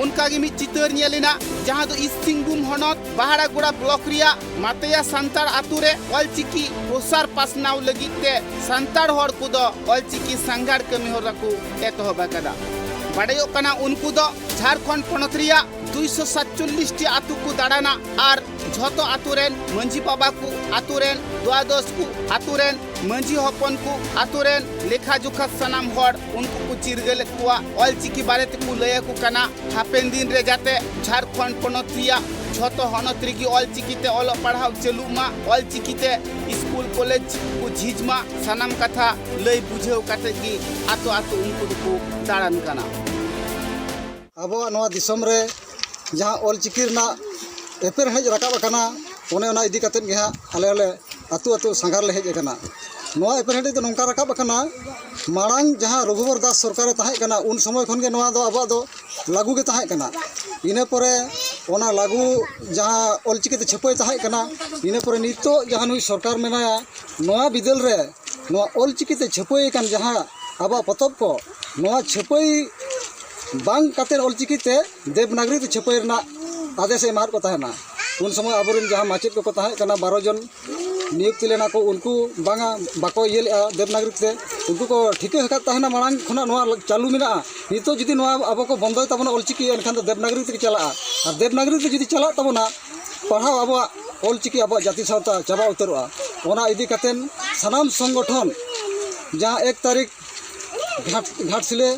ᱚᱱᱠᱟ ᱜᱮ ᱢᱤᱫ ᱪᱤᱛᱟᱹᱨ ᱧᱮᱞ ᱮᱱᱟ, ᱡᱟᱦᱟᱸ ᱫᱚ ᱤᱥᱴ ᱥᱤᱝᱵᱷᱩᱢ ᱦᱚᱱᱚᱛ ᱵᱟᱦᱟᱲᱟᱜᱚᱲᱟ ᱵᱞᱚᱠ ᱨᱮᱭᱟᱜ ᱢᱟᱛᱮᱭᱟ ᱥᱟᱱᱛᱟᱲ ᱟᱛᱳ ᱨᱮ ᱚᱞᱪᱤᱠᱤ ᱯᱨᱚᱥᱟᱨ ᱯᱟᱥᱱᱟᱣ ᱞᱟᱹᱜᱤᱫ ᱛᱮ ᱥᱟᱱᱛᱟᱲ ᱦᱚᱲ ᱠᱚᱫᱚ ᱚᱞᱪᱤᱠᱤ ᱥᱟᱸᱜᱷᱟᱨ ᱠᱟᱹᱢᱤ ᱦᱚᱨᱟ ᱠᱚ ᱮᱛᱚᱦᱚᱵ ᱟᱠᱟᱫᱟ᱾ ᱵᱟᱰᱟᱭᱚᱜ ᱠᱟᱱᱟ, ᱩᱱᱠᱩ ᱫᱚ ᱡᱷᱟᱲᱠᱷᱚᱸᱰ ᱯᱚᱱᱚᱛ ᱨᱮᱭᱟᱜ ᱫᱩᱭᱥᱚ ᱥᱟᱛᱪᱚᱞᱞᱤᱥ ᱴᱤ ᱟᱛᱳ ᱠᱚ ᱫᱟᱬᱟᱱᱟ ᱟᱨ ᱡᱷᱚᱛᱚ ᱟᱛᱳ ᱨᱮᱱ ᱢᱟᱹᱡᱷᱤ ᱵᱟᱵᱟ ᱠᱚ, ᱟᱛᱳ ᱨᱮᱱ ᱫᱩᱣᱟᱫᱚᱥ ᱠᱚ, ᱟᱛᱳ ᱨᱮᱱ ᱢᱟᱹᱡᱷᱤ ᱦᱚᱯᱚᱱ ᱠᱚ, ᱟᱛᱳ ᱨᱮᱱ ᱞᱮᱠᱷᱟ ᱡᱚᱠᱷᱟ ᱥᱟᱱᱟᱢ ᱦᱚᱲ ᱩᱱᱠᱩ ᱠᱚ ᱪᱤᱨᱜᱟᱹᱞᱮᱫ ᱠᱚᱣᱟ᱾ ᱚᱞᱪᱤᱠᱤ ᱵᱟᱨᱮ ᱛᱮᱠᱚ ᱞᱟᱹᱭ ᱟᱠᱚ ᱠᱟᱱᱟ, ᱦᱟᱯᱮᱱ ᱫᱤᱱ ᱨᱮ ᱡᱟᱛᱮ ᱡᱷᱟᱲᱠᱷᱚᱸᱰ ᱯᱚᱱᱚᱛ ᱨᱮᱭᱟᱜ ᱡᱷᱚᱛᱚ ᱦᱚᱱᱚᱛ ᱨᱮᱜᱮ ᱚᱞᱪᱤᱠᱤ ᱛᱮ ᱚᱞᱚᱜ ᱯᱟᱲᱦᱟᱣ ᱪᱟᱹᱞᱩᱜ ᱢᱟ, ᱚᱞᱪᱤᱠᱤ ᱛᱮ ᱥᱠᱩᱞ ᱠᱚᱞᱮᱡᱽ ᱠᱚ ᱡᱷᱤᱡᱽ ᱢᱟ, ᱥᱟᱱᱟᱢ ᱠᱟᱛᱷᱟ ᱞᱟᱹᱭ ᱵᱩᱡᱷᱟᱹᱣ ᱠᱟᱛᱮ ᱜᱮ ᱟᱛᱳ ᱟᱛᱳ ᱩᱱᱠᱩ ᱫᱚᱠᱚ ᱫᱟᱬᱟᱱ ᱠᱟᱱᱟ᱾ ᱟᱵᱚᱣᱟᱜ ᱱᱚᱣᱟ ᱫᱤᱥᱚᱢ ᱨᱮ ᱡᱟᱦᱟᱸ ᱚᱞᱪᱤᱠᱤ ᱨᱮᱱᱟᱜ ᱮᱯᱮᱨᱦᱮᱸᱰᱮᱡ ᱨᱟᱠᱟᱵ ᱟᱠᱟᱱᱟ, ᱚᱱᱮ ᱚᱱᱟ ᱤᱫᱤ ᱠᱟᱛᱮᱫ ᱜᱮ ᱦᱟᱸᱜ ᱟᱞᱮ ᱦᱚᱸᱞᱮ ᱟᱹᱛᱩ ᱟᱹᱛᱩ ᱥᱟᱸᱜᱷᱟᱨ ᱞᱮ ᱦᱮᱡ ᱟᱠᱟᱱᱟ᱾ ᱱᱚᱣᱟ ᱮᱯᱮᱨᱦᱮᱸᱰᱮᱡ ᱫᱚ ᱱᱚᱝᱠᱟ ᱨᱟᱠᱟᱵ ᱟᱠᱟᱱᱟ, ᱢᱟᱲᱟᱝ ᱡᱟᱦᱟᱸ ᱨᱚᱜᱷᱩᱵᱚᱨ ᱫᱟᱥ ᱥᱚᱨᱠᱟᱨᱮ ᱛᱟᱦᱮᱸ ᱠᱟᱱᱟ, ᱩᱱ ᱥᱚᱢᱚᱭ ᱠᱷᱚᱱ ᱜᱮ ᱱᱚᱣᱟ ᱫᱚ ᱟᱵᱚᱣᱟᱜ ᱫᱚ ᱞᱟᱹᱜᱩ ᱜᱮ ᱛᱟᱦᱮᱸ ᱠᱟᱱᱟ᱾ ᱤᱱᱟᱹ ᱯᱚᱨᱮ ᱚᱱᱟ ᱞᱟᱹᱜᱩ ᱡᱟᱦᱟᱸ ᱚᱞᱪᱤᱠᱤ ᱛᱮ ᱪᱷᱟᱹᱯᱟᱹᱭ ᱛᱟᱦᱮᱸ ᱠᱟᱱᱟ, ᱤᱱᱟᱹ ᱯᱚᱨᱮ ᱱᱤᱛᱚᱜ ᱡᱟᱦᱟᱸ ᱱᱩᱭ ᱥᱚᱨᱠᱟᱨ ᱢᱮᱱᱟᱭᱟ, ᱱᱚᱣᱟ ᱵᱤᱫᱟᱹᱞ ᱨᱮ ᱱᱚᱣᱟ ᱚᱞᱪᱤᱠᱤ ᱛᱮ ᱪᱷᱟᱹᱯᱟᱹᱭ ᱟᱠᱟᱱ ᱡᱟᱦᱟᱸ ᱟᱵᱚᱣᱟᱜ ᱯᱚᱛᱚᱵ ᱠᱚ, ᱱᱚᱣᱟ ᱪᱷᱟᱹᱯᱟᱹᱭ ᱵᱟᱝ ᱠᱟᱛᱮ ᱚᱞᱪᱤᱠᱤ ᱛᱮ ᱫᱮᱵᱽᱱᱟᱜᱚᱨᱤ ᱛᱮ ᱪᱷᱟᱹᱯᱟᱹᱭ ᱨᱮᱱᱟᱜ ᱟᱫᱮᱥ ᱮ ᱮᱢᱟᱫ ᱠᱚ ᱛᱟᱦᱮᱱᱟ᱾ ᱩᱱ ᱥᱚᱢᱚᱭ ᱟᱵᱚᱨᱮᱱ ᱡᱟᱦᱟᱸ ᱢᱟᱪᱮᱫ ᱠᱚᱠᱚ ᱛᱟᱦᱮᱸ ᱠᱟᱱᱟ, ᱵᱟᱨᱚ ᱡᱚᱱ ᱱᱤᱭᱩᱠᱛᱤ ᱞᱮᱱᱟ ᱠᱚ, ᱩᱱᱠᱩ ᱵᱟᱝᱟ, ᱵᱟᱠᱚ ᱤᱭᱟᱹ ᱞᱮᱫᱼᱟ ᱫᱮᱵᱽᱱᱟᱜᱚᱨᱤ ᱛᱮ᱾ ᱩᱱᱠᱩ ᱠᱚ ᱴᱷᱤᱠᱟᱹ ᱟᱠᱟᱫ ᱛᱟᱦᱮᱱᱟ ᱢᱟᱲᱟᱝ ᱠᱷᱚᱱᱟᱜ ᱱᱚᱣᱟ ᱪᱟᱹᱞᱩ ᱢᱮᱱᱟᱜᱼᱟ, ᱱᱤᱛᱚᱜ ᱡᱩᱫᱤ ᱱᱚᱣᱟ ᱟᱵᱚ ᱠᱚ ᱵᱚᱱᱫᱚᱭ ᱛᱟᱵᱚᱱᱟ ᱚᱞᱪᱤᱠᱤ, ᱮᱱᱠᱷᱟᱱ ᱫᱚ ᱫᱮᱵᱽᱱᱟᱜᱚᱨᱤ ᱛᱮᱜᱮ ᱪᱟᱞᱟᱜᱼᱟ᱾ ᱟᱨ ᱫᱮᱵᱽᱱᱟᱜᱚᱨᱤ ᱛᱮ ᱡᱩᱫᱤ ᱪᱟᱞᱟᱜ ᱛᱟᱵᱚᱱᱟ ᱯᱟᱲᱦᱟᱣ, ᱟᱵᱚᱣᱟᱜ ᱚᱞᱪᱤᱠᱤ ᱟᱵᱚᱣᱟᱜ ᱡᱟᱹᱛᱤ ᱥᱟᱶᱛᱟ ᱪᱟᱵᱟ ᱩᱛᱟᱹᱨᱚᱜᱼᱟ᱾ ᱚᱱᱟ ᱤᱫᱤ ᱠᱟᱛᱮᱱ ᱥᱟᱱᱟᱢ ᱥᱚᱝᱜᱚᱴᱷᱚᱱ ᱡᱟᱦᱟᱸ ᱮᱠ ᱛᱟᱹᱨᱤᱠᱷ ᱜᱷᱟᱴ ᱜᱷᱟᱴᱥᱤᱞᱟᱹ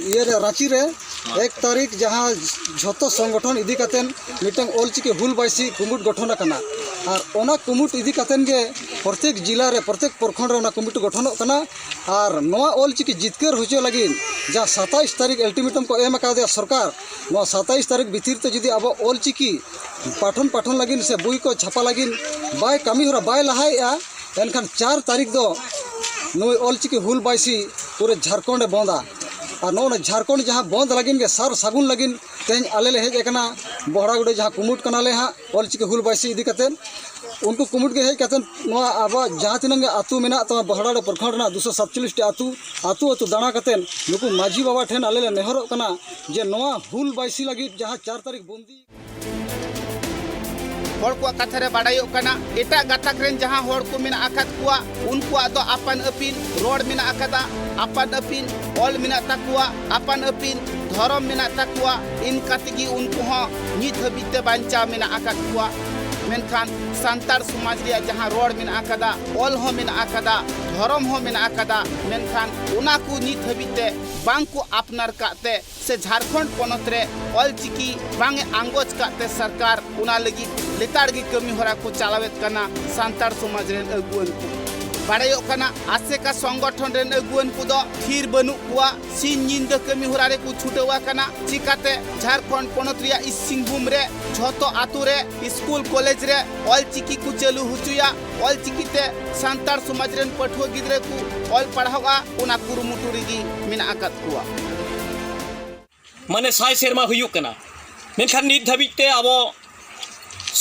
ᱤᱭᱟᱹ ᱨᱮ, ᱨᱟᱸᱪᱤ ᱨᱮ ᱮᱠ ᱛᱟᱹᱨᱤᱠᱷ ᱡᱟᱦᱟᱸ ᱡᱷᱚᱛᱚ ᱥᱚᱝᱜᱚᱴᱷᱚᱱ ᱤᱫᱤ ᱠᱟᱛᱮ ᱢᱤᱫᱴᱟᱝ ᱚᱞᱪᱤᱠᱤ ᱦᱩᱞ ᱵᱟᱭᱥᱤ ᱠᱩᱢᱩᱴ ᱜᱚᱴᱷᱚᱱ ᱟᱠᱟᱱᱟ᱾ ᱟᱨ ᱚᱱᱟ ᱠᱩᱢᱩᱴ ᱤᱫᱤ ᱠᱟᱛᱮ ᱜᱮ ᱯᱨᱚᱛᱮᱠ ᱡᱤᱞᱟ ᱨᱮ, ᱯᱨᱚᱛᱮᱠ ᱯᱨᱚᱠᱷᱚᱸᱰ ᱨᱮ ᱚᱱᱟ ᱠᱩᱢᱩᱴ ᱜᱚᱴᱷᱚᱱᱚᱜ ᱠᱟᱱᱟ᱾ ᱟᱨ ᱱᱚᱣᱟ ᱚᱞᱪᱤᱠᱤ ᱡᱤᱛᱠᱟᱹᱨ ᱦᱚᱪᱚ ᱞᱟᱹᱜᱤᱫ ᱡᱟᱦᱟᱸ ᱥᱟᱛᱟᱭᱤᱥ ᱛᱟᱹᱨᱤᱠᱷ ᱟᱞᱴᱤᱢᱮᱴᱟᱢ ᱠᱚ ᱮᱢ ᱟᱠᱟᱫᱮᱭᱟ ᱥᱚᱨᱠᱟᱨ, ᱱᱚᱣᱟ ᱥᱟᱛᱟᱭᱤᱥ ᱛᱟᱹᱨᱤᱠᱷ ᱵᱷᱤᱛᱤᱨ ᱛᱮ ᱡᱩᱫᱤ ᱟᱵᱚ ᱚᱞᱪᱤᱠᱤ ᱯᱟᱴᱷᱚᱱ ᱯᱟᱴᱷᱚᱱ ᱞᱟᱹᱜᱤᱫ ᱥᱮ ᱵᱳᱭ ᱠᱚ ᱪᱷᱟᱯᱟ ᱞᱟᱹᱜᱤᱫ ᱵᱟᱭ ᱠᱟᱹᱢᱤ ᱦᱚᱨᱟ ᱵᱟᱭ ᱞᱟᱦᱟᱭᱮᱫᱼᱟ, ᱮᱱᱠᱷᱟᱱ ᱪᱟᱨ ᱛᱟᱹᱨᱤᱠᱷ ᱫᱚ ᱱᱩᱭ ᱚᱞᱪᱤᱠᱤ ᱦᱩᱞ ᱵᱟᱭᱥᱤ ᱯᱩᱨᱟᱹ ᱡᱷᱟᱲᱠᱷᱚᱸᱰ ᱮ ᱵᱚᱱᱫᱟ᱾ ᱟᱨ ᱱᱚᱜᱼᱚ ᱱᱚᱣᱟ ᱡᱷᱟᱲᱠᱷᱚᱸᱰ ᱡᱟᱦᱟᱸ ᱵᱚᱱᱫ ᱞᱟᱹᱜᱤᱫ ᱜᱮ ᱥᱟᱨ ᱥᱟᱹᱜᱩᱱ ᱞᱟᱹᱜᱤᱫ ᱛᱮᱦᱮᱧ ᱟᱞᱮ ᱞᱮ ᱦᱮᱡ ᱟᱠᱟᱱᱟ᱾ ᱵᱚᱦᱲᱟᱜᱩᱰᱟᱹ ᱡᱟᱦᱟᱸ ᱠᱩᱢᱩᱴ ᱠᱟᱱᱟᱞᱮ ᱦᱟᱸᱜ ᱚᱞᱪᱤᱠᱤ ᱦᱩᱞ ᱵᱟᱭᱥᱤ ᱤᱫᱤ ᱠᱟᱛᱮᱫ, ᱩᱱᱠᱩ ᱠᱩᱢᱩᱴ ᱜᱮ ᱦᱮᱡ ᱠᱟᱛᱮᱫ ᱱᱚᱣᱟ ᱟᱵᱚᱣᱟᱜ ᱡᱟᱦᱟᱸ ᱛᱤᱱᱟᱹᱜ ᱜᱮ ᱟᱹᱛᱩ ᱢᱮᱱᱟᱜ ᱛᱟᱵᱚᱱᱟ ᱵᱚᱦᱲᱟᱜᱩᱰᱟᱹ ᱯᱨᱚᱠᱷᱚᱸᱰ ᱨᱮᱱᱟᱜ ᱫᱩᱥᱚ ᱥᱟᱛᱪᱚᱞᱞᱤᱥ ᱴᱤ ᱟᱹᱛᱩ, ᱟᱹᱛᱩ ᱟᱹᱛᱩ ᱫᱟᱬᱟ ᱠᱟᱛᱮᱫ ᱱᱩᱠᱩ ᱢᱟᱹᱡᱷᱤ ᱵᱟᱵᱟ ᱴᱷᱮᱱ ᱟᱞᱮ ᱞᱮ ᱱᱮᱦᱚᱨᱚᱜ ᱠᱟᱱᱟ ᱡᱮ ᱱᱚᱣᱟ ᱦᱩᱞ ᱵᱟᱭᱥᱤ ᱞᱟᱹᱜᱤᱫ ᱡᱟᱦᱟᱸ ᱪᱟᱨ ᱛᱟᱹᱨᱤᱠᱷ ᱵᱚᱱᱫᱤ᱾ ᱦᱚᱲ ᱠᱚᱣᱟᱜ ᱠᱟᱛᱷᱟ ᱨᱮ ᱵᱟᱰᱟᱭᱚᱜ ᱠᱟᱱᱟ, ᱮᱴᱟᱜ ᱜᱟᱛᱟᱠ ᱨᱮᱱ ᱡᱟᱦᱟᱸ ᱦᱚᱲ ᱠᱚ ᱢᱮᱱᱟᱜ ᱟᱠᱟᱫ ᱠᱚᱣᱟ, ᱩᱱᱠᱩᱣᱟᱜ ᱫᱚ ᱟᱯᱟᱱ ᱟᱹᱯᱤᱱ ᱨᱚᱲ ᱢᱮᱱᱟᱜ ᱟᱠᱟᱫᱟ, ᱟᱯᱟᱱ ᱟᱹᱯᱤᱱ ᱚᱞ ᱢᱮᱱᱟᱜ ᱛᱟᱠᱚᱣᱟ, ᱟᱯᱟᱱ ᱟᱹᱯᱤᱱ ᱫᱷᱚᱨᱚᱢ ᱢᱮᱱᱟᱜ ᱛᱟᱠᱚᱣᱟ᱾ ᱤᱱᱠᱟ ᱛᱮᱜᱮ ᱩᱱᱠᱩ ᱦᱚᱸ ᱱᱤᱛ ᱦᱟᱹᱵᱤᱡ ᱛᱮ ᱵᱟᱧᱪᱟᱣ ᱢᱮᱱᱟᱜ ᱟᱠᱟᱫ ᱠᱚᱣᱟ᱾ ᱢᱮᱱᱠᱷᱟᱱ ᱥᱟᱱᱛᱟᱲ ᱥᱚᱢᱟᱡᱽ ᱨᱮᱭᱟᱜ ᱡᱟᱦᱟᱸ ᱨᱚᱲ ᱢᱮᱱᱟᱜ ᱟᱠᱟᱫᱟ, ᱚᱞ ᱦᱚᱸ ᱢᱮᱱᱟᱜ ᱟᱠᱟᱫᱟ, ᱫᱷᱚᱨᱚᱢ ᱦᱚᱸ ᱢᱮᱱᱟᱜ ᱟᱠᱟᱫᱟ, ᱢᱮᱱᱠᱷᱟᱱ ᱚᱱᱟ ᱠᱚ ᱱᱤᱛ ᱦᱟᱹᱵᱤᱡ ᱛᱮ ᱵᱟᱝ ᱠᱚ ᱟᱯᱱᱟᱨ ᱠᱟᱜ ᱛᱮ ᱥᱮ ᱡᱷᱟᱲᱠᱷᱚᱸᱰ ᱯᱚᱱᱚᱛ ᱨᱮ ᱚᱞᱪᱤᱠᱤ ᱵᱟᱝ ᱮ ᱟᱸᱜᱚᱪ ᱠᱟᱜ ᱛᱮ ᱥᱚᱨᱠᱟᱨ ᱚᱱᱟ ᱞᱟᱹᱜᱤᱫ ᱞᱮᱛᱟᱲ ᱜᱮ ᱠᱟᱹᱢᱤ ᱦᱚᱨᱟ ᱠᱚ ᱪᱟᱞᱟᱣᱮᱫ ᱠᱟᱱᱟ ᱥᱟᱱᱛᱟᱲ ᱥᱚᱢᱟᱡᱽ ᱨᱮᱱ ᱟᱹᱜᱩᱣᱟᱹᱱ ᱠᱚ᱾ ᱵᱟᱲᱟᱭᱚᱜ ᱠᱟᱱᱟ, ᱟᱥᱮᱠᱟ ᱥᱚᱝᱜᱚᱴᱷᱚᱱ ᱨᱮᱱ ᱟᱹᱜᱩᱣᱟᱹᱱ ᱠᱚᱫᱚ ᱛᱷᱤᱨ ᱵᱟᱹᱱᱩᱜ ᱠᱚᱣᱟ, ᱥᱤᱧ ᱧᱤᱫᱟᱹ ᱠᱟᱹᱢᱤ ᱦᱚᱨᱟ ᱨᱮᱠᱚ ᱪᱷᱩᱴᱟᱹᱣ ᱟᱠᱟᱱᱟ᱾ ᱪᱤᱠᱟᱛᱮ ᱡᱷᱟᱲᱠᱷᱚᱸᱰ ᱯᱚᱱᱚᱛ ᱨᱮᱭᱟᱜ ᱤᱥᱴ ᱥᱤᱝᱵᱷᱩᱢ ᱨᱮ ᱡᱷᱚᱛᱚ ᱟᱛᱳ ᱨᱮ ᱥᱠᱩᱞ ᱠᱚᱞᱮᱡᱽ ᱨᱮ ᱚᱞᱪᱤᱠᱤ ᱠᱚ ᱪᱟᱹᱞᱩ ᱦᱚᱪᱚᱭᱟ, ᱚᱞᱪᱤᱠᱤ ᱛᱮ ᱥᱟᱱᱛᱟᱲ ᱥᱚᱢᱟᱡᱽ ᱨᱮᱱ ᱯᱟᱹᱴᱷᱩᱣᱟᱹ ᱜᱤᱫᱽᱨᱟᱹ ᱠᱚ ᱚᱞ ᱯᱟᱲᱦᱟᱣᱟ, ᱚᱱᱟ ᱠᱩᱨᱩᱢᱩᱴᱩ ᱨᱮᱜᱮ ᱢᱮᱱᱟᱜ ᱟᱠᱟᱫ ᱠᱚᱣᱟ᱾ ᱢᱟᱱᱮ ᱥᱟᱭ ᱥᱮᱨᱢᱟ ᱦᱩᱭᱩᱜ ᱠᱟᱱᱟ, ᱢᱮᱱᱠᱷᱟᱱ ᱱᱤᱛ ᱫᱷᱟᱹᱵᱤᱡ ᱛᱮ ᱟᱵᱚ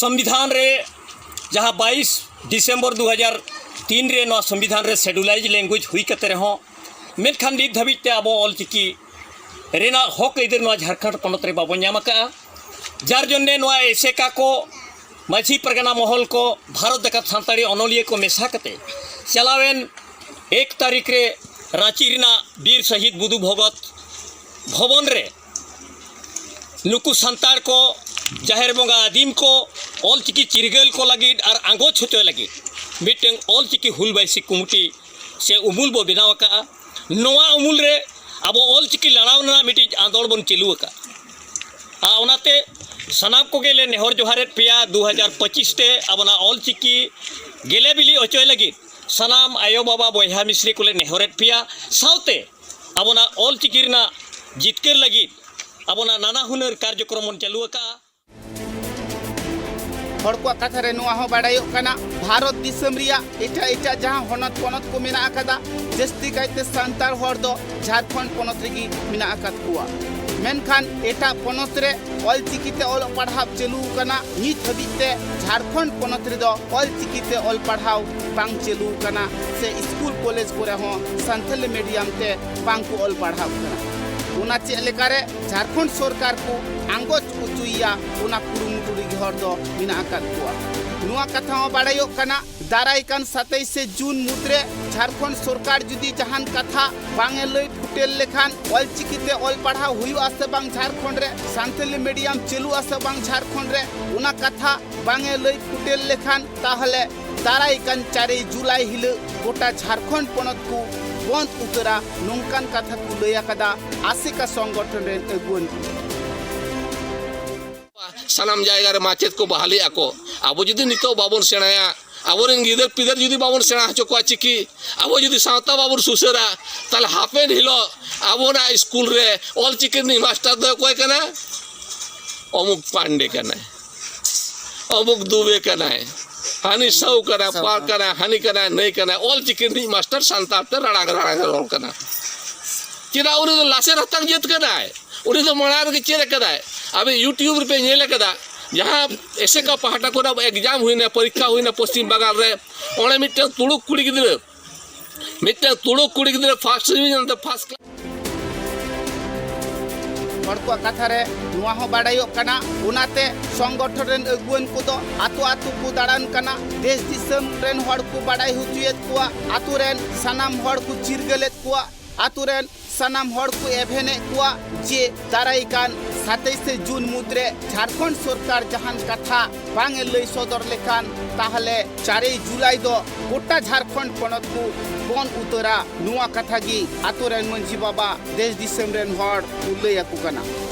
ᱥᱚᱝᱵᱤᱫᱷᱟᱱ ᱨᱮ, ᱡᱟᱦᱟᱸ ᱵᱟᱭᱤᱥ ᱰᱤᱥᱮᱢᱵᱚᱨ ᱫᱩ ᱦᱟᱡᱟᱨ ᱛᱤᱱ ᱨᱮ ᱱᱚᱣᱟ ᱥᱚᱝᱵᱤᱫᱷᱟᱱ ᱨᱮ schedulized language ᱦᱩᱭ ᱠᱟᱛᱮ ᱨᱮᱦᱚᱸ, ᱢᱮᱱᱠᱷᱟᱱ ᱱᱤᱛ ᱫᱷᱟᱹᱵᱤᱡ ᱛᱮ ᱟᱵᱚ ᱚᱞᱪᱤᱠᱤ ᱨᱮᱱᱟᱜ ᱦᱚᱠ ᱟᱹᱭᱫᱟᱹᱨ ᱱᱚᱣᱟ ᱡᱷᱟᱲᱠᱷᱚᱸᱰ ᱯᱚᱱᱚᱛ ᱨᱮ ᱵᱟᱵᱚᱱ ᱧᱟᱢ ᱟᱠᱟᱫᱼᱟ᱾ ᱡᱟᱨ ᱡᱚᱱᱱᱮ ᱱᱚᱣᱟ ᱮᱥᱮᱠᱟ ᱠᱚ, ᱢᱟᱹᱡᱷᱤ ᱯᱟᱨᱜᱟᱱᱟ ᱢᱚᱦᱚᱞ ᱠᱚ, ᱵᱷᱟᱨᱚᱛ ᱡᱟᱠᱟᱛ ᱥᱟᱱᱛᱟᱲᱤ ᱚᱱᱚᱞᱤᱭᱟᱹ ᱠᱚ ᱢᱮᱥᱟ ᱠᱟᱛᱮ ᱪᱟᱞᱟᱣᱮᱱ ᱮᱠ ᱛᱟᱹᱨᱤᱠᱷ ᱨᱮ ᱨᱟᱸᱪᱤ ᱨᱮᱱᱟᱜ ᱵᱤᱨ ᱥᱟᱹᱦᱤᱫ ᱵᱩᱫᱷᱩ ᱵᱷᱚᱜᱚᱛ ᱵᱷᱚᱵᱚᱱ ᱨᱮ ᱱᱩᱠᱩ ᱥᱟᱱᱛᱟᱲ ᱠᱚ, ᱡᱟᱦᱮᱨ ᱵᱚᱸᱜᱟ ᱟᱹᱫᱤᱢ ᱠᱚ, ᱚᱞᱪᱤᱠᱤ ᱪᱤᱨᱜᱟᱹᱞ ᱠᱚ ᱞᱟᱹᱜᱤᱫ ᱟᱨ ᱟᱸᱜᱚᱪ ᱦᱚᱪᱚᱭ ᱞᱟᱹᱜᱤᱫ ᱢᱤᱫᱴᱟᱝ ᱚᱞᱪᱤᱠᱤ ᱦᱩᱞ ᱵᱟᱭᱥᱤ ᱠᱚᱢᱤᱴᱤ ᱥᱮ ᱩᱢᱩᱞ ᱵᱚ ᱵᱮᱱᱟᱣ ᱟᱠᱟᱫᱼᱟ᱾ ᱱᱚᱣᱟ ᱩᱢᱩᱞ ᱨᱮ ᱟᱵᱚ ᱚᱞᱪᱤᱠᱤ ᱞᱟᱲᱟᱣ ᱨᱮᱱᱟᱜ ᱢᱤᱫᱴᱤᱡ ᱟᱸᱫᱳᱲ ᱵᱚᱱ ᱪᱟᱹᱞᱩ ᱟᱠᱟᱫ᱾ ᱟᱨ ᱚᱱᱟᱛᱮ ᱥᱟᱱᱟᱢ ᱠᱚᱜᱮ ᱞᱮ ᱱᱮᱦᱚᱨ ᱡᱚᱦᱟᱨᱮᱫ ᱯᱮᱭᱟ, ᱫᱩ ᱦᱟᱡᱟᱨ ᱯᱚᱸᱪᱤᱥ ᱛᱮ ᱟᱵᱚᱱᱟᱜ ᱚᱞᱪᱤᱠᱤ ᱜᱮᱞᱮ ᱵᱤᱞᱤ ᱦᱚᱪᱚᱭ ᱞᱟᱹᱜᱤᱫ ᱥᱟᱱᱟᱢ ᱟᱭᱳ ᱵᱟᱵᱟ ᱵᱚᱭᱦᱟ ᱢᱤᱥᱨᱤ ᱠᱚᱞᱮ ᱱᱮᱦᱚᱨᱮᱫ ᱯᱮᱭᱟ᱾ ᱥᱟᱶᱛᱮ ᱟᱵᱚᱱᱟᱜ ᱚᱞᱪᱤᱠᱤ ᱨᱮᱱᱟᱜ ᱡᱤᱛᱠᱟᱹᱨ ᱞᱟᱹᱜᱤᱫ ᱟᱵᱚᱱᱟᱜ ᱱᱟᱱᱟ ᱦᱩᱱᱟᱹᱨ ᱠᱟᱨᱡᱚᱠᱨᱚᱢ ᱵᱚᱱ ᱪᱟᱹᱞᱩ ᱟᱠᱟᱫᱼᱟ᱾ ᱦᱚᱲ ᱠᱚᱣᱟᱜ ᱠᱟᱛᱷᱟ ᱨᱮ ᱱᱚᱣᱟ ᱦᱚᱸ ᱵᱟᱰᱟᱭᱚᱜ ᱠᱟᱱᱟ, ᱵᱷᱟᱨᱚᱛ ᱫᱤᱥᱚᱢ ᱨᱮᱭᱟᱜ ᱮᱴᱟᱜ ᱮᱴᱟᱜ ᱡᱟᱦᱟᱸ ᱦᱚᱱᱚᱛ ᱯᱚᱱᱚᱛ ᱠᱚ ᱢᱮᱱᱟᱜ ᱟᱠᱟᱫᱟ, ᱡᱟᱹᱥᱛᱤ ᱠᱟᱭᱛᱮ ᱥᱟᱱᱛᱟᱲ ᱦᱚᱲ ᱫᱚ ᱡᱷᱟᱲᱠᱷᱚᱸᱰ ᱯᱚᱱᱚᱛ ᱨᱮᱜᱮ ᱢᱮᱱᱟᱜ ᱟᱠᱟᱫ ᱠᱚᱣᱟ᱾ ᱢᱮᱱᱠᱷᱟᱱ ᱮᱴᱟᱜ ᱯᱚᱱᱚᱛ ᱨᱮ ᱚᱞᱪᱤᱠᱤ ᱛᱮ ᱚᱞᱚᱜ ᱯᱟᱲᱦᱟᱣ ᱪᱟᱹᱞᱩ ᱟᱠᱟᱱᱟ᱾ ᱱᱤᱛ ᱦᱟᱹᱵᱤᱡ ᱛᱮ ᱡᱷᱟᱲᱠᱷᱚᱸᱰ ᱯᱚᱱᱚᱛ ᱨᱮᱫᱚ ᱚᱞᱪᱤᱠᱤ ᱛᱮ ᱚᱞ ᱯᱟᱲᱦᱟᱣ ᱵᱟᱝ ᱪᱟᱹᱞᱩ ᱟᱠᱟᱱᱟ, ᱥᱮ ᱥᱠᱩᱞ ᱠᱚᱞᱮᱡᱽ ᱠᱚᱨᱮ ᱦᱚᱸ ᱥᱟᱱᱛᱟᱞᱤ ᱢᱤᱰᱤᱭᱟᱢ ᱛᱮ ᱵᱟᱝ ᱠᱚ ᱚᱞ ᱯᱟᱲᱦᱟᱣ ᱠᱟᱱᱟ᱾ ᱚᱱᱟ ᱪᱮᱫ ᱞᱮᱠᱟᱨᱮ ᱡᱷᱟᱲᱠᱷᱚᱸᱰ ᱥᱚᱨᱠᱟᱨ ᱠᱚ ᱟᱸᱜᱚᱪ ᱦᱚᱪᱚᱭᱮᱭᱟ, ᱚᱱᱟ ᱠᱩᱨᱩᱢᱩᱴᱩ ᱨᱮᱜᱮ ᱦᱚᱲ ᱫᱚ ᱢᱮᱱᱟᱜ ᱟᱠᱟᱫ ᱠᱚᱣᱟ᱾ ᱱᱚᱣᱟ ᱠᱟᱛᱷᱟ ᱦᱚᱸ ᱵᱟᱲᱟᱭᱚᱜ ᱠᱟᱱᱟ, ᱫᱟᱨᱟᱭ ᱠᱟᱱ ᱥᱟᱛᱟᱭᱤᱥᱮ ᱡᱩᱱ ᱢᱩᱫᱽᱨᱮ ᱡᱷᱟᱲᱠᱷᱚᱸᱰ ᱥᱚᱨᱠᱟᱨ ᱡᱩᱫᱤ ᱡᱟᱦᱟᱱ ᱠᱟᱛᱷᱟ ᱵᱟᱝ ᱮ ᱞᱟᱹᱭ ᱯᱷᱩᱴᱮᱞ ᱞᱮᱠᱷᱟᱱ, ᱚᱞᱪᱤᱠᱤ ᱛᱮ ᱚᱞ ᱯᱟᱲᱦᱟᱣ ᱦᱩᱭᱩᱜᱼᱟ ᱥᱮ ᱵᱟᱝ ᱡᱷᱟᱲᱠᱷᱚᱸᱰ ᱨᱮ, ᱥᱟᱱᱛᱟᱞᱤ ᱢᱤᱰᱤᱭᱟᱢ ᱪᱟᱹᱞᱩᱜᱼᱟ ᱥᱮ ᱵᱟᱝ ᱡᱷᱟᱲᱠᱷᱚᱸᱰ ᱨᱮ, ᱚᱱᱟ ᱠᱟᱛᱷᱟ ᱵᱟᱝ ᱮ ᱞᱟᱹᱭ ᱯᱷᱩᱴᱮᱞ ᱞᱮᱠᱷᱟᱱ, ᱛᱟᱦᱚᱞᱮ ᱫᱟᱨᱟᱭ ᱠᱟᱱ ᱪᱟᱨᱮᱭ ᱡᱩᱞᱟᱭ ᱦᱤᱞᱳᱜ ᱜᱚᱴᱟ ᱡᱷᱟᱲᱠᱷᱚᱸᱰ ᱯᱚᱱᱚᱛ ᱠᱚ ᱵᱚᱱᱫ ᱩᱛᱟᱹᱨᱟ, ᱱᱚᱝᱠᱟᱱ ᱠᱟᱛᱷᱟ ᱠᱚ ᱞᱟᱹᱭ ᱟᱠᱟᱫᱟ ᱟᱥᱮᱠᱟ ᱥᱚᱝᱜᱚᱴᱷᱚᱱ ᱨᱮᱱ ᱟᱹᱜᱩᱣᱟᱹᱱ ᱠᱚ᱾ ᱥᱟᱱᱟᱢ ᱡᱟᱭᱜᱟ ᱨᱮ ᱢᱟᱪᱮᱫ ᱠᱚ ᱵᱟᱦᱟᱞᱤᱜ ᱟᱠᱚ᱾ ᱟᱵᱚ ᱡᱩᱫᱤ ᱱᱤᱛᱚᱜ ᱵᱟᱵᱚᱱ ᱥᱮᱬᱟᱭᱟ, ᱟᱵᱚᱨᱮᱱ ᱜᱤᱫᱟᱹᱨ ᱯᱤᱫᱟᱹᱨ ᱡᱩᱫᱤ ᱵᱟᱵᱚᱱ ᱥᱮᱬᱟ ᱦᱚᱪᱚ ᱠᱚᱣᱟ ᱪᱤᱠᱤ, ᱟᱵᱚ ᱡᱩᱫᱤ ᱥᱟᱶᱛᱟ ᱵᱟᱵᱚᱱ ᱥᱩᱥᱟᱹᱨᱟ, ᱛᱟᱦᱞᱮ ᱦᱟᱯᱮᱱ ᱦᱤᱞᱳᱜ ᱟᱵᱚᱱᱟᱜ ᱥᱠᱩᱞ ᱨᱮ ᱚᱞᱪᱤᱠᱤ ᱨᱤᱱᱤᱡ ᱢᱟᱥᱴᱟᱨ ᱫᱚ ᱚᱠᱚᱭ ᱠᱟᱱᱟ? ᱚᱢᱩᱠ ᱯᱟᱱᱰᱮ ᱠᱟᱱᱟᱭ, ᱚᱢᱩᱠ ᱫᱩᱵᱮ ᱠᱟᱱᱟᱭ, ᱦᱟᱹᱱᱤ ᱥᱟᱹᱣ ᱠᱟᱱᱟᱭ, ᱥᱟᱹᱣ ᱯᱟᱨ ᱠᱟᱱᱟᱭ᱾ ᱠᱟᱱᱟᱭ, ᱦᱟᱹᱱᱤ ᱠᱟᱱᱟᱭ, ᱱᱟᱹᱭ ᱠᱟᱱᱟᱭ᱾ ᱚᱞᱪᱤᱠᱤ ᱨᱤᱱᱤᱡ ᱢᱟᱥᱴᱟᱨ ᱥᱟᱱᱛᱟᱲ ᱛᱮ ᱨᱟᱲᱟᱝ ᱨᱟᱲᱟᱝ ᱮ ᱨᱚᱲ ᱠᱟᱱᱟ᱾ ᱪᱮᱫᱟᱜ? ᱩᱱᱤ ᱫᱚ ᱞᱟᱥᱮᱨ ᱦᱟᱛᱟᱝ ᱡᱟᱹᱛ ᱠᱟᱱᱟᱭ᱾ ᱩᱱᱤ ᱫᱚ ᱢᱟᱲᱟᱝ ᱨᱮᱜᱮ ᱪᱮᱫ ᱟᱠᱟᱫᱟᱭ? ᱟᱵᱮ YouTube ᱨᱮᱯᱮ ᱧᱮᱞ ᱟᱠᱟᱫᱟ, ᱡᱟᱦᱟᱸ ᱮᱥᱮᱠᱟ ᱯᱟᱦᱴᱟ ᱠᱷᱚᱱᱟᱜ exam ᱦᱩᱭᱱᱟ, ᱯᱚᱨᱤᱠᱠᱷᱟ ᱦᱩᱭᱱᱟ ᱯᱚᱥᱪᱤᱢ ᱵᱟᱝᱜᱟᱞ ᱨᱮ, ᱚᱸᱰᱮ ᱢᱤᱫᱴᱟᱝ ᱛᱩᱲᱩᱠ ᱠᱩᱲᱤ ᱜᱤᱫᱽᱨᱟᱹ, ᱢᱤᱫᱴᱟᱝ ᱛᱩᱲᱩᱠ ᱠᱩᱲᱤ ᱜᱤᱫᱽᱨᱟᱹ first division ᱛᱮ first class᱾ ᱦᱚᱲ ᱠᱚᱣᱟᱜ ᱠᱟᱛᱷᱟ ᱨᱮ ᱱᱚᱣᱟ ᱦᱚᱸ ᱵᱟᱰᱟᱭᱚᱜ ᱠᱟᱱᱟ, ᱚᱱᱟᱛᱮ ᱥᱚᱝᱜᱚᱴᱷᱚᱱ ᱨᱮᱱ ᱟᱹᱜᱩᱣᱟᱹᱱ ᱠᱚᱫᱚ ᱟᱛᱳ ᱟᱛᱳ ᱠᱚ ᱫᱟᱬᱟᱱ ᱠᱟᱱᱟ, ᱫᱮᱥ ᱫᱤᱥᱚᱢ ᱨᱮᱱ ᱦᱚᱲ ᱠᱚ ᱵᱟᱰᱟᱭ ᱦᱚᱪᱚᱭᱮᱫ ᱠᱚᱣᱟ, ᱟᱛᱳ ᱨᱮᱱ ᱥᱟᱱᱟᱢ ᱦᱚᱲ ᱠᱚ ᱪᱤᱨᱜᱟᱹᱞᱮᱫ ᱠᱚᱣᱟ᱾ ᱟᱛᱳ ᱨᱮᱱ ᱥᱟᱱᱟᱢ ᱦᱚᱲ ᱠᱚ ᱮᱵᱷᱮᱱᱮᱫ ᱠᱚᱣᱟ ᱡᱮ ᱫᱟᱨᱟᱭ ᱠᱟᱱ ᱥᱟᱛᱟᱭᱤᱥᱮ ᱡᱩᱱ ᱢᱩᱫᱽᱨᱮ ᱡᱷᱟᱲᱠᱷᱚᱸᱰ ᱥᱚᱨᱠᱟᱨ ᱡᱟᱦᱟᱱ ᱠᱟᱛᱷᱟ ᱵᱟᱝ ᱮ ᱞᱟᱹᱭ ᱥᱚᱫᱚᱨ ᱞᱮᱠᱷᱟᱱ, ᱛᱟᱦᱚᱞᱮ ᱪᱟᱨᱮᱭ ᱡᱩᱞᱟᱭ ᱫᱚ ᱜᱚᱴᱟ ᱡᱷᱟᱲᱠᱷᱚᱸᱰ ᱯᱚᱱᱚᱛ ᱠᱚ ᱵᱚᱱᱫ ᱩᱛᱟᱹᱨᱟ᱾ ᱱᱚᱣᱟ ᱠᱟᱛᱷᱟ ᱜᱮ ᱟᱛᱳ ᱨᱮᱱ ᱢᱟᱹᱡᱷᱤ ᱵᱟᱵᱟ ᱫᱮᱥ ᱫᱤᱥᱚᱢ ᱨᱮᱱ ᱦᱚᱲ ᱠᱚ ᱞᱟᱹᱭ ᱟᱠᱚ ᱠᱟᱱᱟ᱾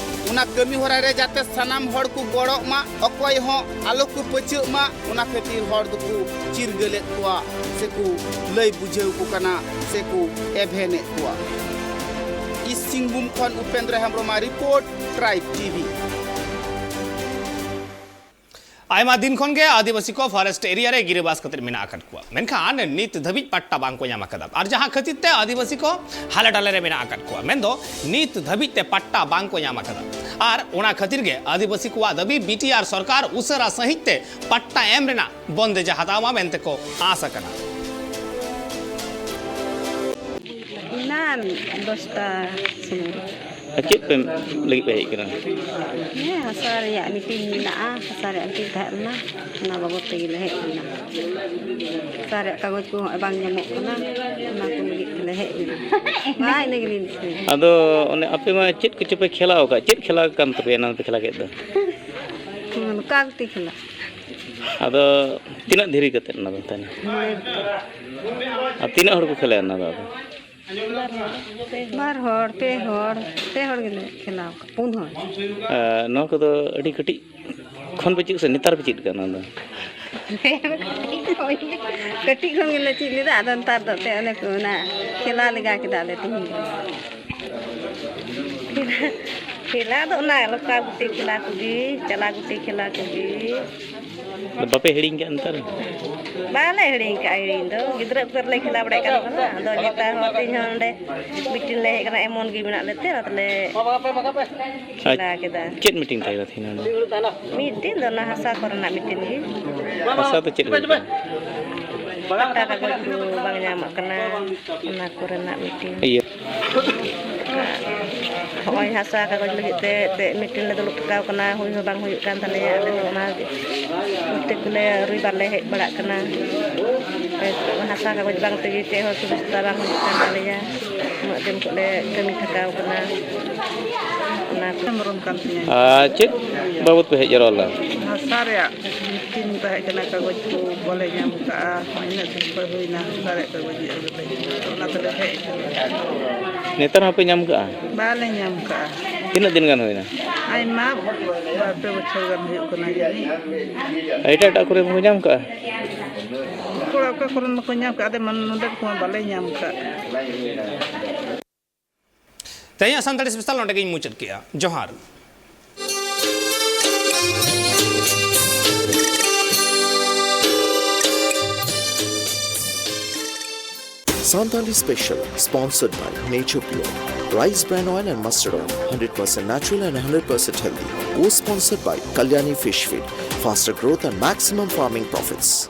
ᱚᱱᱟ ᱠᱟᱹᱢᱤ ᱦᱚᱨᱟ ᱨᱮ ᱡᱟᱛᱮ ᱥᱟᱱᱟᱢ ᱦᱚᱲ ᱠᱚ ᱜᱚᱲᱚᱜ ᱢᱟ, ᱚᱠᱚᱭ ᱦᱚᱸ ᱟᱞᱚ ᱠᱚ ᱯᱟᱹᱪᱟᱹᱜ ᱢᱟ, ᱚᱱᱟ ᱠᱷᱟᱹᱛᱤᱨ ᱦᱚᱲ ᱫᱚᱠᱚ ᱪᱤᱨᱜᱟᱹᱞᱮᱫ ᱠᱚᱣᱟ ᱥᱮᱠᱚ ᱞᱟᱹᱭ ᱵᱩᱡᱷᱟᱹᱣ ᱠᱚ ᱠᱟᱱᱟ ᱥᱮᱠᱚ ᱮᱵᱷᱮᱱᱮᱫ ᱠᱚᱣᱟ᱾ ᱤᱥᱴ ᱥᱤᱝᱵᱷᱩᱢ ᱠᱷᱚᱱ ᱩᱯᱮᱱᱫᱨᱚ ᱦᱮᱢᱵᱨᱚᱢᱟᱜ ᱨᱤᱯᱳᱨᱴ, ᱴᱨᱟᱭᱤᱵᱽ ᱴᱤᱵᱷᱤ᱾ ᱟᱭᱢᱟ ᱫᱤᱱ ᱠᱷᱚᱱ ᱜᱮ ᱟᱹᱫᱤᱵᱟᱹᱥᱤ ᱠᱚ ᱯᱷᱚᱨᱮᱥᱴ ᱮᱨᱤᱭᱟ ᱨᱮ ᱜᱤᱨᱟᱹᱵᱟᱥ ᱠᱟᱛᱮ ᱢᱮᱱᱟᱜ ᱟᱠᱟᱫ ᱠᱚᱣᱟ, ᱢᱮᱱᱠᱷᱟᱱ ᱱᱤᱛ ᱫᱷᱟᱹᱵᱤᱡ ᱯᱟᱴᱴᱟ ᱵᱟᱝ ᱠᱚ ᱧᱟᱢ ᱟᱠᱟᱫᱟ᱾ ᱟᱨ ᱡᱟᱦᱟᱸ ᱠᱷᱟᱹᱛᱤᱨ ᱛᱮ ᱟᱹᱫᱤᱵᱟᱹᱥᱤ ᱠᱚ ᱦᱟᱞᱮ ᱰᱟᱞᱮ ᱨᱮ ᱢᱮᱱᱟᱜ ᱟᱠᱟᱫ ᱠᱚᱣᱟ, ᱢᱮᱱᱫᱚ ᱱᱤᱛ ᱫᱷᱟᱹᱵᱤᱡ ᱛᱮ ᱯᱟᱴᱴᱟ ᱵᱟᱝ ᱠᱚ ᱧᱟᱢ ᱟᱠᱟᱫᱟ᱾ ᱟᱨ ᱚᱱᱟ ᱠᱷᱟᱹᱛᱤᱨ ᱜᱮ ᱟᱹᱫᱤᱵᱟᱹᱥᱤ ᱠᱚᱣᱟᱜ ᱫᱟᱹᱵᱤ, ᱵᱤᱴᱤᱟᱨ ᱥᱚᱨᱠᱟᱨ ᱩᱥᱟᱹᱨᱟ ᱥᱟᱺᱦᱤᱡ ᱛᱮ ᱯᱟᱴᱴᱟ ᱮᱢ ᱨᱮᱱᱟᱜ ᱵᱚᱱᱫᱮᱡ ᱮ ᱦᱟᱛᱟᱣ ᱢᱟ ᱢᱮᱱᱛᱮ ᱠᱚ ᱟᱸᱥ ᱟᱠᱟᱱᱟ᱾ ᱮᱱᱟᱱ ᱫᱚᱥᱴᱟ ᱥᱚᱢᱚᱭ᱾ ᱟᱨ ᱪᱮᱫ ᱯᱮ ᱞᱟᱹᱜᱤᱫ ᱯᱮ ᱦᱮᱡ ᱠᱟᱱᱟ? ᱦᱮᱸ, ᱦᱟᱥᱟ ᱨᱮᱭᱟᱜ ᱢᱤᱴᱤᱝ ᱢᱮᱱᱟᱜᱼᱟ, ᱦᱟᱥᱟ ᱨᱮᱭᱟᱜ ᱢᱤᱴᱤᱝ ᱛᱟᱦᱮᱸ ᱞᱮᱱᱟ, ᱚᱱᱟ ᱵᱟᱵᱚᱫ ᱛᱮᱜᱮ ᱞᱮ ᱦᱮᱡ ᱞᱮᱱᱟ᱾ ᱦᱟᱥᱟ ᱨᱮᱭᱟᱜ ᱠᱟᱜᱚᱡᱽ ᱠᱚ ᱦᱚᱸᱜᱼᱚᱭ ᱵᱟᱝ ᱧᱟᱢᱚᱜ ᱠᱟᱱᱟ, ᱚᱱᱟ ᱠᱚ ᱞᱟᱹᱜᱤᱫ ᱛᱮᱞᱮ ᱦᱮᱡ ᱞᱮᱱᱟ᱾ ᱦᱮᱸ, ᱤᱱᱟᱹ ᱜᱮᱞᱤᱧ ᱫᱤᱥᱟᱹᱭᱟ᱾ ᱟᱫᱚ ᱚᱱᱮ ᱟᱯᱮ ᱢᱟ ᱪᱮᱫ ᱠᱚᱪᱚ ᱯᱮ ᱠᱷᱮᱞᱟᱣ ᱟᱠᱟᱫ, ᱪᱮᱫ ᱠᱷᱮᱞᱟ ᱠᱟᱱ ᱛᱟᱯᱮᱭᱟ ᱮᱱᱟᱱ ᱯᱮ ᱠᱷᱮᱞᱟ ᱠᱮᱫ ᱫᱚ? ᱞᱚᱠᱟ ᱜᱩᱴᱤ ᱠᱷᱮᱞᱟ᱾ ᱟᱫᱚ ᱛᱤᱱᱟᱹᱜ ᱫᱷᱤᱨᱤ ᱠᱟᱛᱮᱫ ᱚᱱᱟ ᱫᱚ ᱛᱟᱦᱮᱱᱟ? ᱢᱚᱬᱮ ᱜᱚᱴᱮᱡ᱾ ᱟᱨ ᱛᱤᱱᱟᱹᱜ ᱦᱚᱲ ᱠᱚ ᱠᱷᱮᱞᱟ ᱚᱱᱟ ᱫᱚ ᱟᱫᱚ? ᱵᱟᱨ ᱦᱚᱲ, ᱯᱮ ᱦᱚᱲ, ᱯᱮ ᱦᱚᱲ ᱜᱮᱞᱮ ᱠᱷᱮᱞᱟᱣ ᱠᱟᱜ, ᱯᱩᱱ ᱦᱚᱲ᱾ ᱟᱨ ᱱᱚᱣᱟ ᱠᱚᱫᱚ ᱟᱹᱰᱤ ᱠᱟᱹᱴᱤᱡ ᱠᱷᱚᱱ ᱯᱮ ᱪᱮᱫ ᱥᱮ ᱱᱮᱛᱟᱨ ᱯᱮ ᱪᱮᱫ ᱠᱟᱱᱟ ᱚᱱᱟ ᱫᱚ? ᱠᱟᱹᱴᱤᱡ ᱠᱷᱚᱱ ᱜᱮᱞᱮ ᱪᱮᱫ ᱞᱮᱫᱟ, ᱟᱫᱚ ᱱᱮᱛᱟᱨ ᱫᱚ ᱮᱱᱛᱮᱫ ᱚᱱᱮ ᱠᱚ ᱚᱱᱟ ᱠᱷᱮᱞᱟ ᱞᱮᱜᱟ ᱠᱮᱫᱟ ᱞᱮ ᱛᱮᱦᱮᱧ ᱫᱚ᱾ ᱠᱷᱮᱞᱟ ᱫᱚ ᱚᱱᱟ ᱞᱚᱠᱟ ᱜᱩᱴᱤ ᱠᱷᱮᱞᱟ ᱠᱚᱜᱮ, ᱪᱟᱞᱟ ᱜᱩᱴᱤ ᱠᱷᱮᱞᱟ ᱠᱚᱜᱮ᱾ ᱟᱫᱚ ᱵᱟᱯᱮ ᱦᱤᱲᱤᱧ ᱠᱟᱜᱼᱟ ᱱᱮᱛᱟᱨ? ᱵᱟᱞᱮ ᱦᱤᱲᱤᱧ ᱠᱟᱜᱼᱟ ᱦᱤᱲᱤᱧ ᱫᱚ, ᱜᱤᱫᱽᱨᱟᱹ ᱚᱠᱛᱚ ᱨᱮᱞᱮ ᱠᱷᱮᱞᱟ ᱵᱟᱲᱟᱭ ᱠᱟᱱ ᱛᱟᱦᱮᱱᱟ᱾ ᱟᱫᱚ ᱱᱮᱛᱟᱨ ᱦᱚᱸ ᱛᱮᱦᱮᱧ ᱦᱚᱸ ᱱᱚᱰᱮ ᱢᱤᱴᱤᱝ ᱞᱮ ᱦᱮᱡ ᱠᱟᱱᱟ, ᱮᱢᱚᱱ ᱜᱮ ᱢᱮᱱᱟᱜ ᱞᱮᱛᱮ ᱚᱱᱟᱛᱮᱞᱮ ᱠᱷᱮᱞᱟ ᱠᱮᱫᱟ᱾ ᱪᱮᱫ ᱢᱤᱴᱤᱝ ᱛᱟᱦᱮᱸ ᱠᱟᱱᱟ ᱛᱮᱦᱮᱧ ᱱᱚᱰᱮ? ᱢᱤᱴᱤᱝ ᱫᱚ ᱚᱱᱟ ᱦᱟᱥᱟ ᱠᱚᱨᱮᱱᱟᱜ ᱢᱤᱴᱤᱝ ᱜᱮ᱾ ᱦᱟᱥᱟ ᱫᱚ ᱪᱮᱫ ᱦᱩᱭ ᱠᱟᱱᱟ? ᱯᱟᱴᱟ ᱠᱟᱜᱚᱡᱽ ᱠᱚ ᱵᱟᱝ ᱧᱟᱢᱚᱜ ᱠᱟᱱᱟ, ᱚᱱᱟ ᱠᱚᱨᱮᱱᱟᱜ ᱢᱤᱴᱤᱝ᱾ ᱤᱭᱟᱹ᱾ ᱦᱚᱸᱜᱼᱚᱭ ᱦᱟᱥᱟ ᱠᱟᱜᱚᱡᱽ ᱞᱟᱹᱜᱤᱫ ᱛᱮ ᱮᱱᱛᱮᱫ ᱢᱤᱴᱤᱝ ᱞᱮ ᱫᱩᱲᱩᱵ ᱴᱷᱤᱠᱟᱹᱣ ᱠᱟᱱᱟ, ᱦᱩᱭ ᱦᱚᱸ ᱵᱟᱝ ᱦᱩᱭᱩᱜ ᱠᱟᱱ ᱛᱟᱞᱮᱭᱟ᱾ ᱟᱞᱮ ᱦᱚᱸ ᱚᱱᱟ ᱠᱚᱛᱮ ᱜᱮᱞᱮ ᱨᱚᱵᱤᱵᱟᱨ ᱞᱮ ᱦᱮᱡ ᱵᱟᱲᱟᱜ ᱠᱟᱱᱟ᱾ ᱦᱟᱥᱟ ᱠᱟᱜᱚᱡᱽ ᱵᱟᱝ ᱛᱮᱜᱮ ᱪᱮᱫ ᱦᱚᱸ ᱥᱩᱵᱤᱫᱷᱟ ᱵᱟᱝ ᱦᱩᱭᱩᱜ ᱠᱟᱱ ᱛᱟᱞᱮᱭᱟ᱾ ᱩᱱᱟᱹᱜ ᱫᱤᱱ ᱠᱷᱚᱱ ᱞᱮ ᱠᱟᱹᱢᱤ ᱠᱷᱟᱴᱟᱣ ᱠᱟᱱᱟ, ᱚᱱᱟ ᱠᱚ᱾ ᱦᱮᱢᱵᱨᱚᱢ ᱠᱟᱱ ᱛᱤᱧᱟᱹ᱾ ᱟᱨ ᱪᱮᱫ ᱵᱟᱵᱚᱫ ᱯᱮ ᱦᱮᱡ ᱡᱟᱣᱨᱟ ᱞᱮᱱᱟ? ᱦᱟᱥᱟ ᱨᱮᱭᱟᱜ ᱢᱤᱴᱤᱝ ᱛᱟᱦᱮᱸ ᱠᱟᱱᱟ, ᱠᱟᱜᱚᱡᱽ ᱠᱚ ᱵᱟᱞᱮ ᱧᱟᱢ ᱠᱟᱜᱼᱟ᱾ ᱤᱱᱟᱹᱜ ᱫᱤᱱ ᱠᱷᱚᱱ ᱦᱩᱭᱱᱟ, ᱦᱟᱥᱟ ᱨᱮᱭᱟᱜ ᱠᱟᱜᱚᱡᱽ ᱤᱭᱟᱹ ᱠᱟᱛᱮ, ᱚᱱᱟ ᱛᱮᱞᱮ ᱦᱮᱡ ᱠᱟᱱᱟ᱾ ᱱᱮᱛᱟᱨ ᱦᱚᱸᱯᱮ ᱧᱟᱢ ᱠᱟᱜᱼᱟ? ᱵᱟᱞᱮ ᱧᱟᱢ ᱠᱟᱜᱼᱟ᱾ ᱛᱤᱱᱟᱹᱜ ᱫᱤᱱ ᱜᱟᱱ ᱦᱩᱭᱱᱟ? ᱟᱭᱢᱟ, ᱵᱟᱨ ᱯᱮ ᱵᱚᱪᱷᱚᱨ ᱜᱟᱱ ᱦᱩᱭᱩᱜ ᱠᱟᱱᱟ ᱡᱟᱹᱱᱤᱡ᱾ ᱮᱴᱟᱜ ᱮᱴᱟᱜ ᱠᱚᱨᱮ ᱯᱮ ᱧᱟᱢ ᱠᱟᱜᱼᱟ? ᱛᱷᱚᱲᱟ ᱚᱠᱟ ᱠᱚᱨᱮᱱ ᱫᱚᱠᱚ ᱧᱟᱢ ᱠᱟᱜᱼᱟ, ᱟᱫᱚ ᱢᱟᱱᱮ ᱱᱚᱰᱮ ᱠᱚᱢᱟ ᱵᱟᱞᱮ ᱧᱟᱢ ᱠᱟᱜ᱾ ᱛᱮᱦᱮᱧᱟᱜ ᱥᱟᱱᱛᱟᱲᱤ ᱥᱯᱮᱥᱟᱞ ᱱᱚᱰᱮ ᱜᱤᱧ ᱢᱩᱪᱟᱹᱫ ᱠᱮᱜᱼᱟ᱾ ᱡᱚᱦᱟᱨ᱾ Santali Special, sponsored by Nature Pure, Rice Bran Oil and Mustard Oil, hundred percent natural and hundred percent healthy. Co-sponsored by Kalyani Fish Feed, faster growth and maximum farming profits.